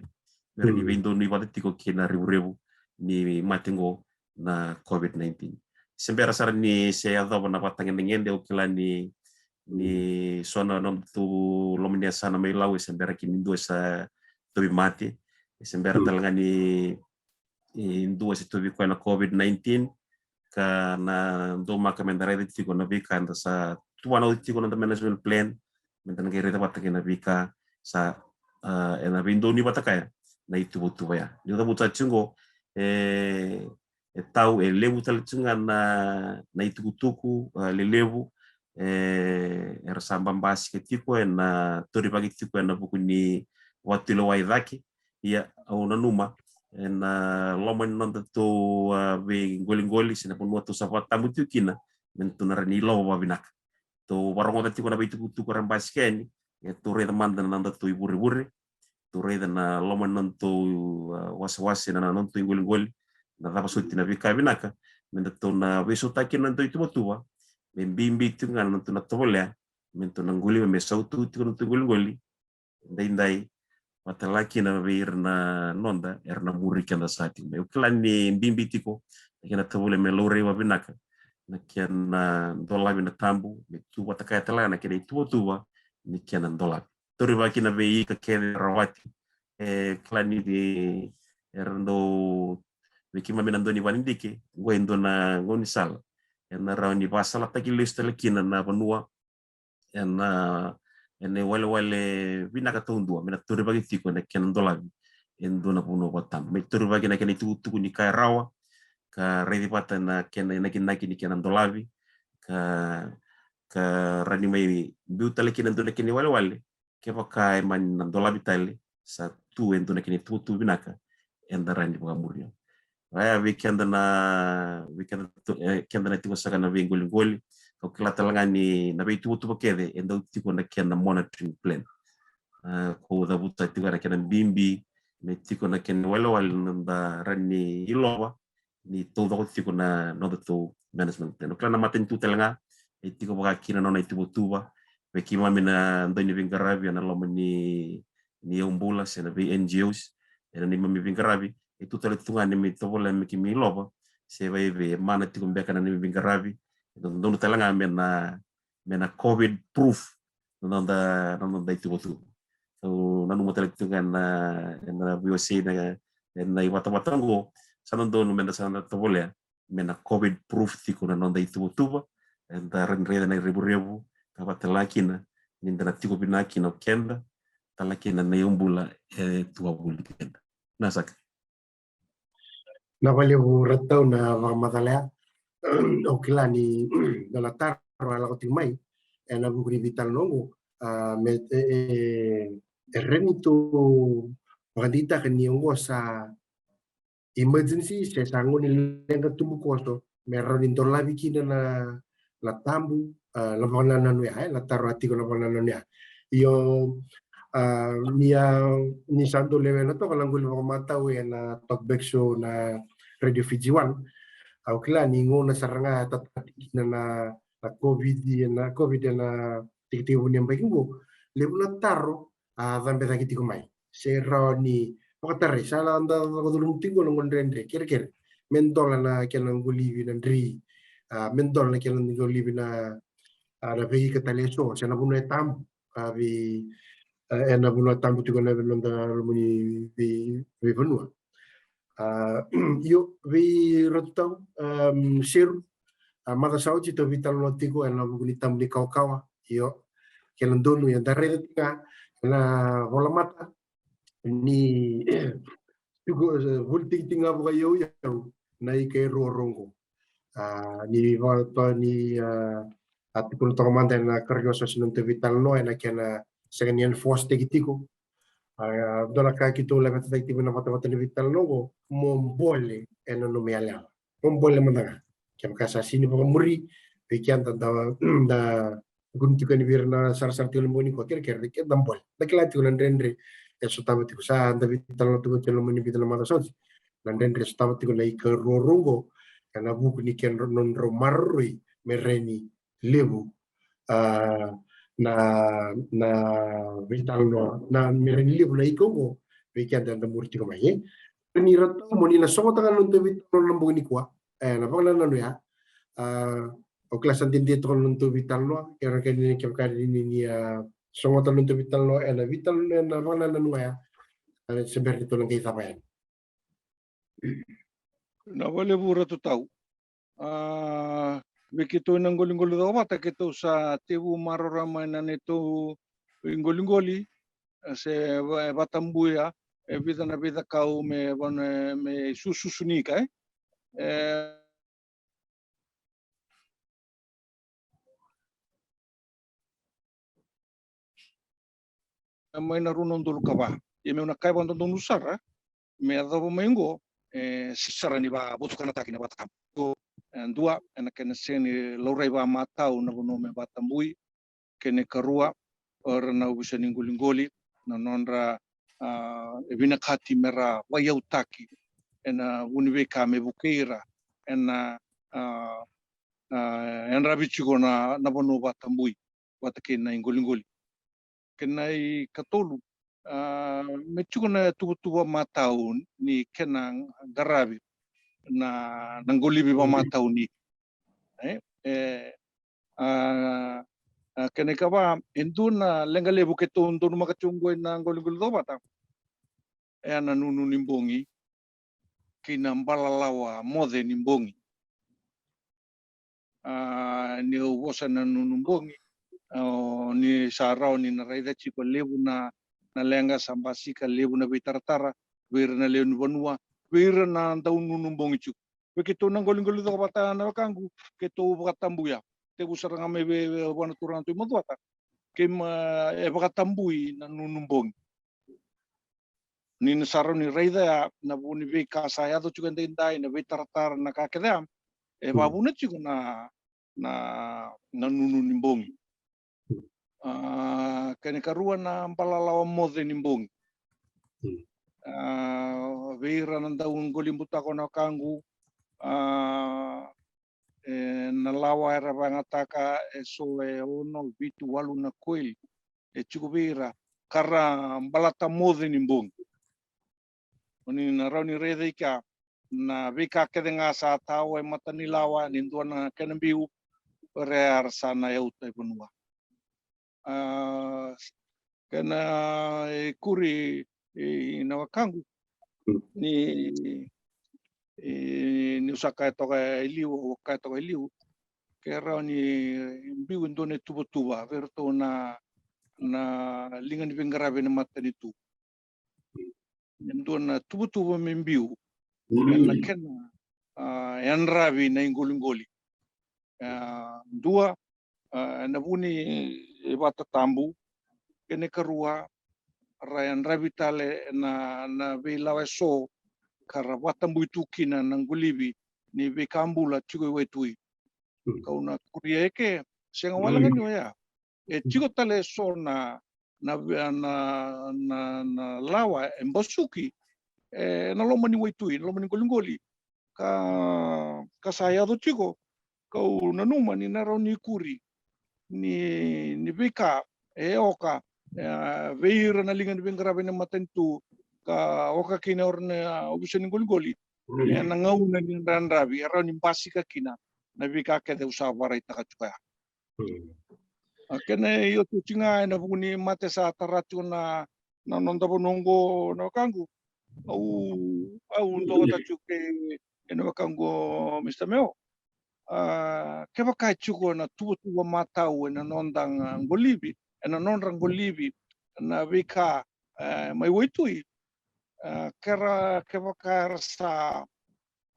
me rawa ni veidonui vata tiko kei na revurevu ni mate oqo na COVID nineteen. Se bera sara ni se yacova na vakatagedegede, au kila ni, ni so na noda tou loma ni yasana mai Lau e se bera kina ni dua e sa tauvimate, e se bera tale ga ni, e, dua e se tauvi koya na COVID nineteen, ka na daumaka me da raica tiko na veika eda sa tuvana oti tiko na noda management plan, me da na qai raica vata kei na veika sa, a, ena veidonui vata kaya na ituvatuva ya. Niu cavuta tiko oqo, e, e tau, e levu tale tiko ga na, na itukutuku, a, lelevu, e, era sa babasika tiko ena torivaki tiko ena vuku ni vakatulewa i cake. Ia au nanuma, ena loma ni nodatou, a, veiqoliqoli se na vanua tou sa vakatabu tiko kina, me datou na rawa ni ilova vakavinaka. Tou varogoca tiko na veitukutuku era basika yani, e tou raica mada na nodatou ivurevure, tou raica na loma ni nodatou, a, wasewase, na nodatou iqoliqoli, na cava soti na veika vinaka me datou na veisautaki na nodatou ituvatuva, me bibi tiko ga na nodatou na tovolea me datou na qoliva, me sautu tiko na nodatou iqoliqoli, daidai, vata la kina vei ira na noda era na muri keda sa tiko mai. Au kila ni bibi tiko na kena tovolea me laurai vakavinaka na kena dolavi na tabu, me tu vata kaya tale ga na kena ituvatuva ni kena dolavi. Tauri vaka kina vei ika kece, Ravati, e kila ni era dau, vei keimami na dau ni vanidike, qo e dua na gaunisala ena rawa ni vakasalataki lesu tale kina na vanua ena, ena iwalewale vinaka taudua me na taurivaki tiko ena kena dolavi e dua na vanua vakatabu. Me taurivaki na kena itukutuku ni ka e rawa, ka raici vata na kena inakinaki ni kena dolavi, ka, ka rawa ni mai biu tale kina e dua na kena iwalewale, kevaka e mani na dolavi tale, sa tu e dua na kena ituvatuva vinaka eda rawa ni vakamuria. Oya, vei keda na, vei keda tu, e, keda na tiko saka na veiqoliqoli, kau kila tale ga ni na veituvatuva kece e dau tiko na kena monitoring plan. A, kau cavuta tiko na kena bibi me tiko na kena iwalewale na noda rawa ni ilova ni taucoko tiko na nodatou management plan. Au kila na matanitu tale ga e tiko vaka kina na nona ituvatuva, vei keimami na dau ni veiqaravi ena loma ni, ni yaubula se na vei N G Os, ena neimami veiqaravi, e tu tale tu ga neimami tovolea me keimami ilova se vakaevei, e mana tiko beka na neimami veiqaravi, e dodonu tale ga me na, me na covid proof na noda, na noda ituvatuva. Au nanuma tale tu ga ena, ena veiwasei na, ena ivatavata oqo, sa dodonu meda sa na tovolea me na covid proof tiko na noda ituvatuva, eda rawa ni raica na irevurevu, ka vata la kina ni da na tiko vinaka kina o keda, tale kina na iyaubula e tu voli keda. Na saka. Na valevu Ratau na vakamacala ya. Au kila ni dua na taro a lako tiko mai ena vuku ni veitalanoa oqo, a, me, e, e, e rawa ni tou vakadeitaka ni oqo sa emergency se sa gauna ni leqa tubukoso me rawa ni dolavi kina na, na tabu, a, na vakanananu ya, e, na taro a tiko na vakanananu ya. Io, a, ni a, ni sa dau lewena toka na qoli vakamatau ena talkback show na Radio Fiji One. Au kila ni gauna sara ga e tataki kina na, na covid, na covid ena tekitekivu ni yabaki qo, levu na taro a cabe cake tiko mai. Se rawa ni vakatarai, sa na da vakacurumi tiko na qo dredre, kerekere. Me dola na kena qolivi na dri, a, me dola na kena qolivi na, a, na veika tale eso, se na vanua e tabu, a, vei, a, ena vanua tabu tiko na noda loma ni vei, veivanua. A, io, vei Ratu Tau, em, Seru, a, macawa sa oti tou veitalanoa tiko ena vuku ni tabu ni kawakawa. Io, kena donu eda raica tiko ga ena volamata ni tiko, e, voli tikitiki ga vakayauyau na ika e ruarua oqo. A, ni vaka ni, a, a tukuna toka mada ena karaoa sa sina noda veitalanoa ena kena sega ni enforce taki tiko. A, dua na ka keitou laveta taki tiko ena vatavata ni veitalanoa oqo, mo bole ena nomu yalewa. Mo bole mada ga. Kevaka sa sini vakamuri, vei keda da, da tukuni tiko yani vei ira na sarasara tiko ena bogi nikua, kerekere, keda bole. Da kila tiko na dredre e sotava tiko, sa da veitalanoa tiko ena loma ni vica na macawa sa oti. Na dredre e sotava tiko na ika ruarua oqo ena vuku ni kena nodrau maroroi me rawa ni levu, a, na, na veitalanoa, na me rawa ni levu na ika oqo vei keda eda muri tiko mai, e. Ni Ratu, mo ni na sogota ga na noda veitalanoa na bogi nikua, e, na vakanananu ya. A, au kila sa dede toka na noda veitalanoa, kevaka ni, kevaka ni, ni, a, sogota na noda veitalanoa ena veitalanoa, ena vakanananu ya. A, se bera ni tou na qai cava yani. Na valevu Ratu Tau. A, vei keitou ena qoliqoli caka vata, keitou sa tevu maroroya mai na neitou qoliqoli, e, se va-, e vatabuya e vica na veicakau me vana, me sususu ni ika, e. E, mai na rua na udolu ka va. Ia meu na kaya vakadodonu sara, me yacova mai oqo, e sisara ni vakavotukanataki na vakatabu. E dua, ena kena sega ni laurai vakamatau na vanua me vakatabui. Kena ikarua, o ira na ovisa ni qoliqoli, na nodra, a, e vinakati me ra vaiyautaki ena vu ni veika me vukei ira ena, a, a, yadravi tiko na, na vanua vakatabui vata kei na iqoliqoli. Kena ikatolu, a, me tiko na tuvatuva matau ni kena qaravi na, na qolivi vakamatau ni. E, e, a, a, kena ikava, e dua na leqa levu keitou donumaka tiko oqo ena qoliqoli covata. E a na nunu ni bogi kei na balalawa moce ni bogi. A, niu vosa na nunu bogi, a, ni sa rawa ni na raica tiko levu na, na leqa sa basika, levu na veitaratara vei ira na lewe ni vanua, vei ira na dau nunu bogi tiko. Vei keitou na qoliqoli covata na wekaqu, keitou vakatabuya. Tevu sara ga mai vei, vei vua na turaga tu i Macuata. Keima e vakatabui na nunu bogi. Ni na sa rawa ni raica ya na vu ni veika sa yaco tiko edaidai, na veitaratara, na ka kece ya. E vakavuna tiko na, na, na nunu ni bogi. A, kena ikarua na balalawa moce ni bogi. A, vei ira na dau qoli butako na wekaqu, a, e, na lawa era vayagataka e so e ono, vitu, walu na koili. E tiko vei ira ka ra balata moce ni bogi. O ni na rawa ni raica i kea na veika kece ga sa tao e mata ni lawa ni dua na kena biu, o ira era sa na yauta i vanua. A, kena ikuri i na wekaqu ni, i, niu sa kaya toka e liu, au kaya toka e liu, ke rawa ni biu e dua na ituvatuva vei iratou na, na liga ni veiqaravi ena matanitu. E dua na tuvatuva me biu ena kena, a, yadravi na iqoliqoli. A, dua, a, ena vu ni vatatabu, kena ikarua, ra yadravi tale na, na veilawa eso ka ra vakatabui tu kina na qolivi ni veika bula tiko i waitui. Kau na kuria eke, sega wale ga ni oya. E tiko tale eso na, na, na, na, na lawa e basuki, e, na loma ni waitui, na loma ni qoliqoli. Ka, ka sa yaco tiko, kau nanuma ni na rawa ni kuri ni, ni veika e oka, e, vei ira na liga ni veiqaravi ena matanitu, ka oka kina o ira na ovisa ni qoliqoli. Ena gauna ni yadravi, e rawa ni basika kina na veika kece au sa vakaraitaka tiko ya. A, kena iotioti ga ena vuku ni mate sa tara tiko na, na noda vanua oqo na wekaqu. Au, au duavata tiko kei na wekaqu o Mr Meo. A, kevaka e tiko na tuvatuva matau ena noda qolivi, ena nodra qolivi na veika, e, mai waitui. A, kera, kevaka era sa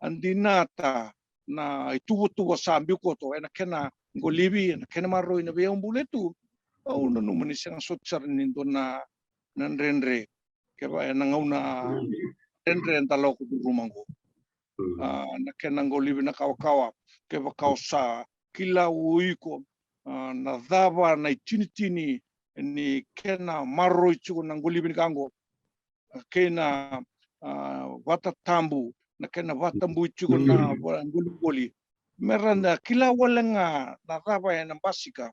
a dinata na ituvatuva sa biu koto ena kena qolivi, ena kena maroroi na veiyabula e tu. Au nanuma ni sega soti sara ni dua na, na dredre. Keva ena gauna dredre eda lako curuma oqo. A, na kena qolivi na kawakawa, kevaka o sa kila o iko, a, na cava na itinitini ni kena maroroi tiko na qolivi ni ka oqo. A, kei na, a, vatatabu, na kena vakatabui tiko na va-, qoliqoli. Me ra na kila wale ga na cava ena basika,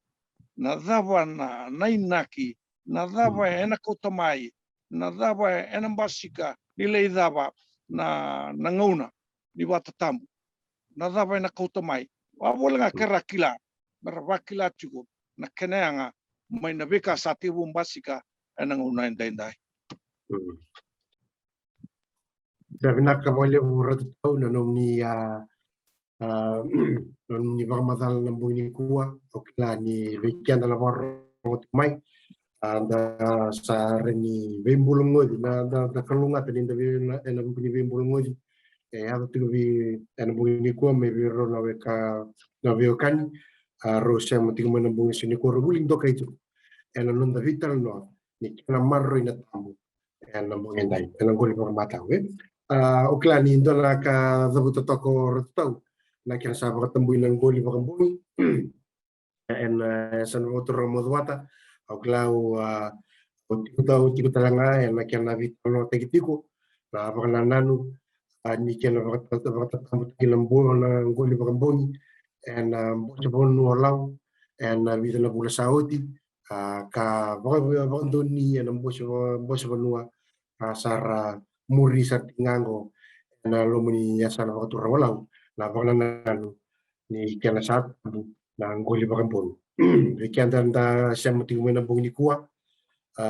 na cava na, na inaki, na cava ena kauta mai, na cava ena basika, ni lai cava na, na gauna ni vatatabu. Na cava ena kauta mai. Vavole ga kera kila, mera vakila tiko na kena yaga mai na veika sa tevu basika ena gauna edaidai. Sa vinaka vakalevu Ratu Tau na nomuni, a, a, nomuni vakamacala na bogi nikua. Au kila ni vei keda na vakarorogo tiko mai, a, da sa rawa ni veibulagoci, na, da, da kalougata ni da vei, na, ena vuku ni veibulagoci e yaco tiko vei ena bogi nikua mai vei rau na weka, na veiwekani, a, rau sema tiko mai na bogi sa nikua, rau vuli dokai tiko ena noda veitalanoa ni kena maroroi na tabu. E, ena bogi edai, ena qoli vakamatau, e. A, o kila ni dua na ka cavuta toka o Ratu Tau, na kena sa vakatabui na qoli vakabogi ena, e, yasana vakaturaga Macuata. Au kila au, a, au tiko ta-, au tiko tale ga ena kena veitalanoataki tiko na vakanananu, a, ni kena vakata-, vakatabuitaki na bo-, na qoli vakabogi ena bose vanua o Lau ena vica na vula sa oti, a, ka vaka-, vakadonui ena bose va-, bose vanua, a, sa ra muri sara tiko ga qo ena loma ni yasana vakaturaga o Lau na vakanananu ni kena sa tabu na qoli vakabogi. Vei keda da sema tiko mai na bogi nikua, a,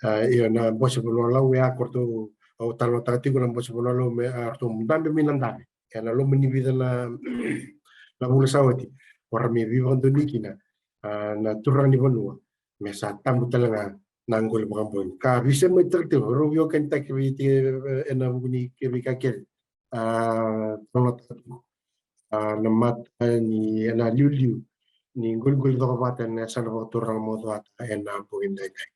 a, ia na bose vanua o Lau, e, a, ko ratou, au talanoataka tiko na bose vanua o Lau me, a, ratou dabe mai na dabe ena loma ni vica na, na vula sa oti, ko ra mai veivakadonui kina, a, na turaga ni vanua me sa tabu tale ga na qoli vakabogi. Ka veisemaitaki tiko, rau veiwekanitaki vei, e, ena vuku ni ke-, veika kece, a, talanoataka tiko, a, na mata ni, ena liuliu ni qoliqoli cokovata ena yasana vakaturaga Macuata ena bogi edaidai.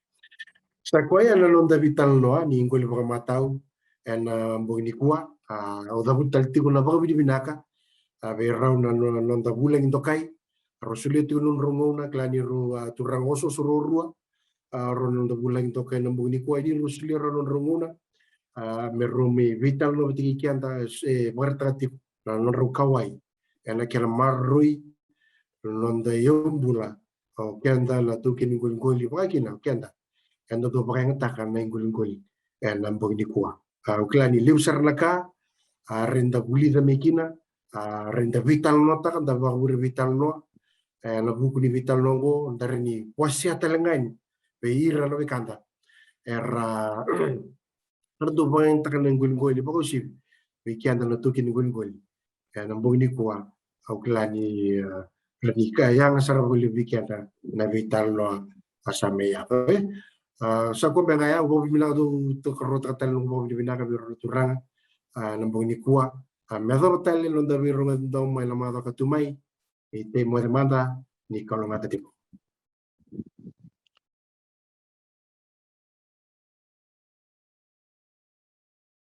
Sa koya na noda veitalanoa ni qoli vakamatau ena bogi nikua. A, au cavuta tale tiko na vakavinavinaka, a, vei rau na no-, noda vulagi dokai. Rau solia tiko na nodrau gauna, kila ni rau, a, turaga osooso ruarua, a, rau na noda vulagi dokai ena bogi nikua, ni rau solia rau na nodrau gauna, a, me rau mai veitalanoa vata kei keda, e, vakaraitaka tiko na nodrau kauwai ena kena maroroi na noda iyaubula, o keda na taukei ni qoliqoli, vaka kina o keda eda dau vakayagataka na iqoliqoli ena bogi nikua. A, au kila ni levu sara na ka, a, reda vulica mai kina, a, reda veitalanoataka, da vakavure veitalanoa, e, ena vuku ni veitalanoa oqo, da rawa ni wasea tale ga yani vei ira na wekada era, era dau vakayagataka na iqoliqoli, vakauasivi vei keda na taukei ni qoliqoli ena bogi nikua. Au kila ni, e, rawa ni ka yaga sara vakalevu vei keda na veitalanoa sa mai yaco, e. A, sa koya beka ga ya, au vakavinavinaka, dau tokaruataka tale na noqu vakavinavinaka vei ira na turaga, a, na bogi nikua. A, me yacova tale na noda veirogoci domo ena macawa ka tu mai. Ni tei moce mada, ni kalougata tiko.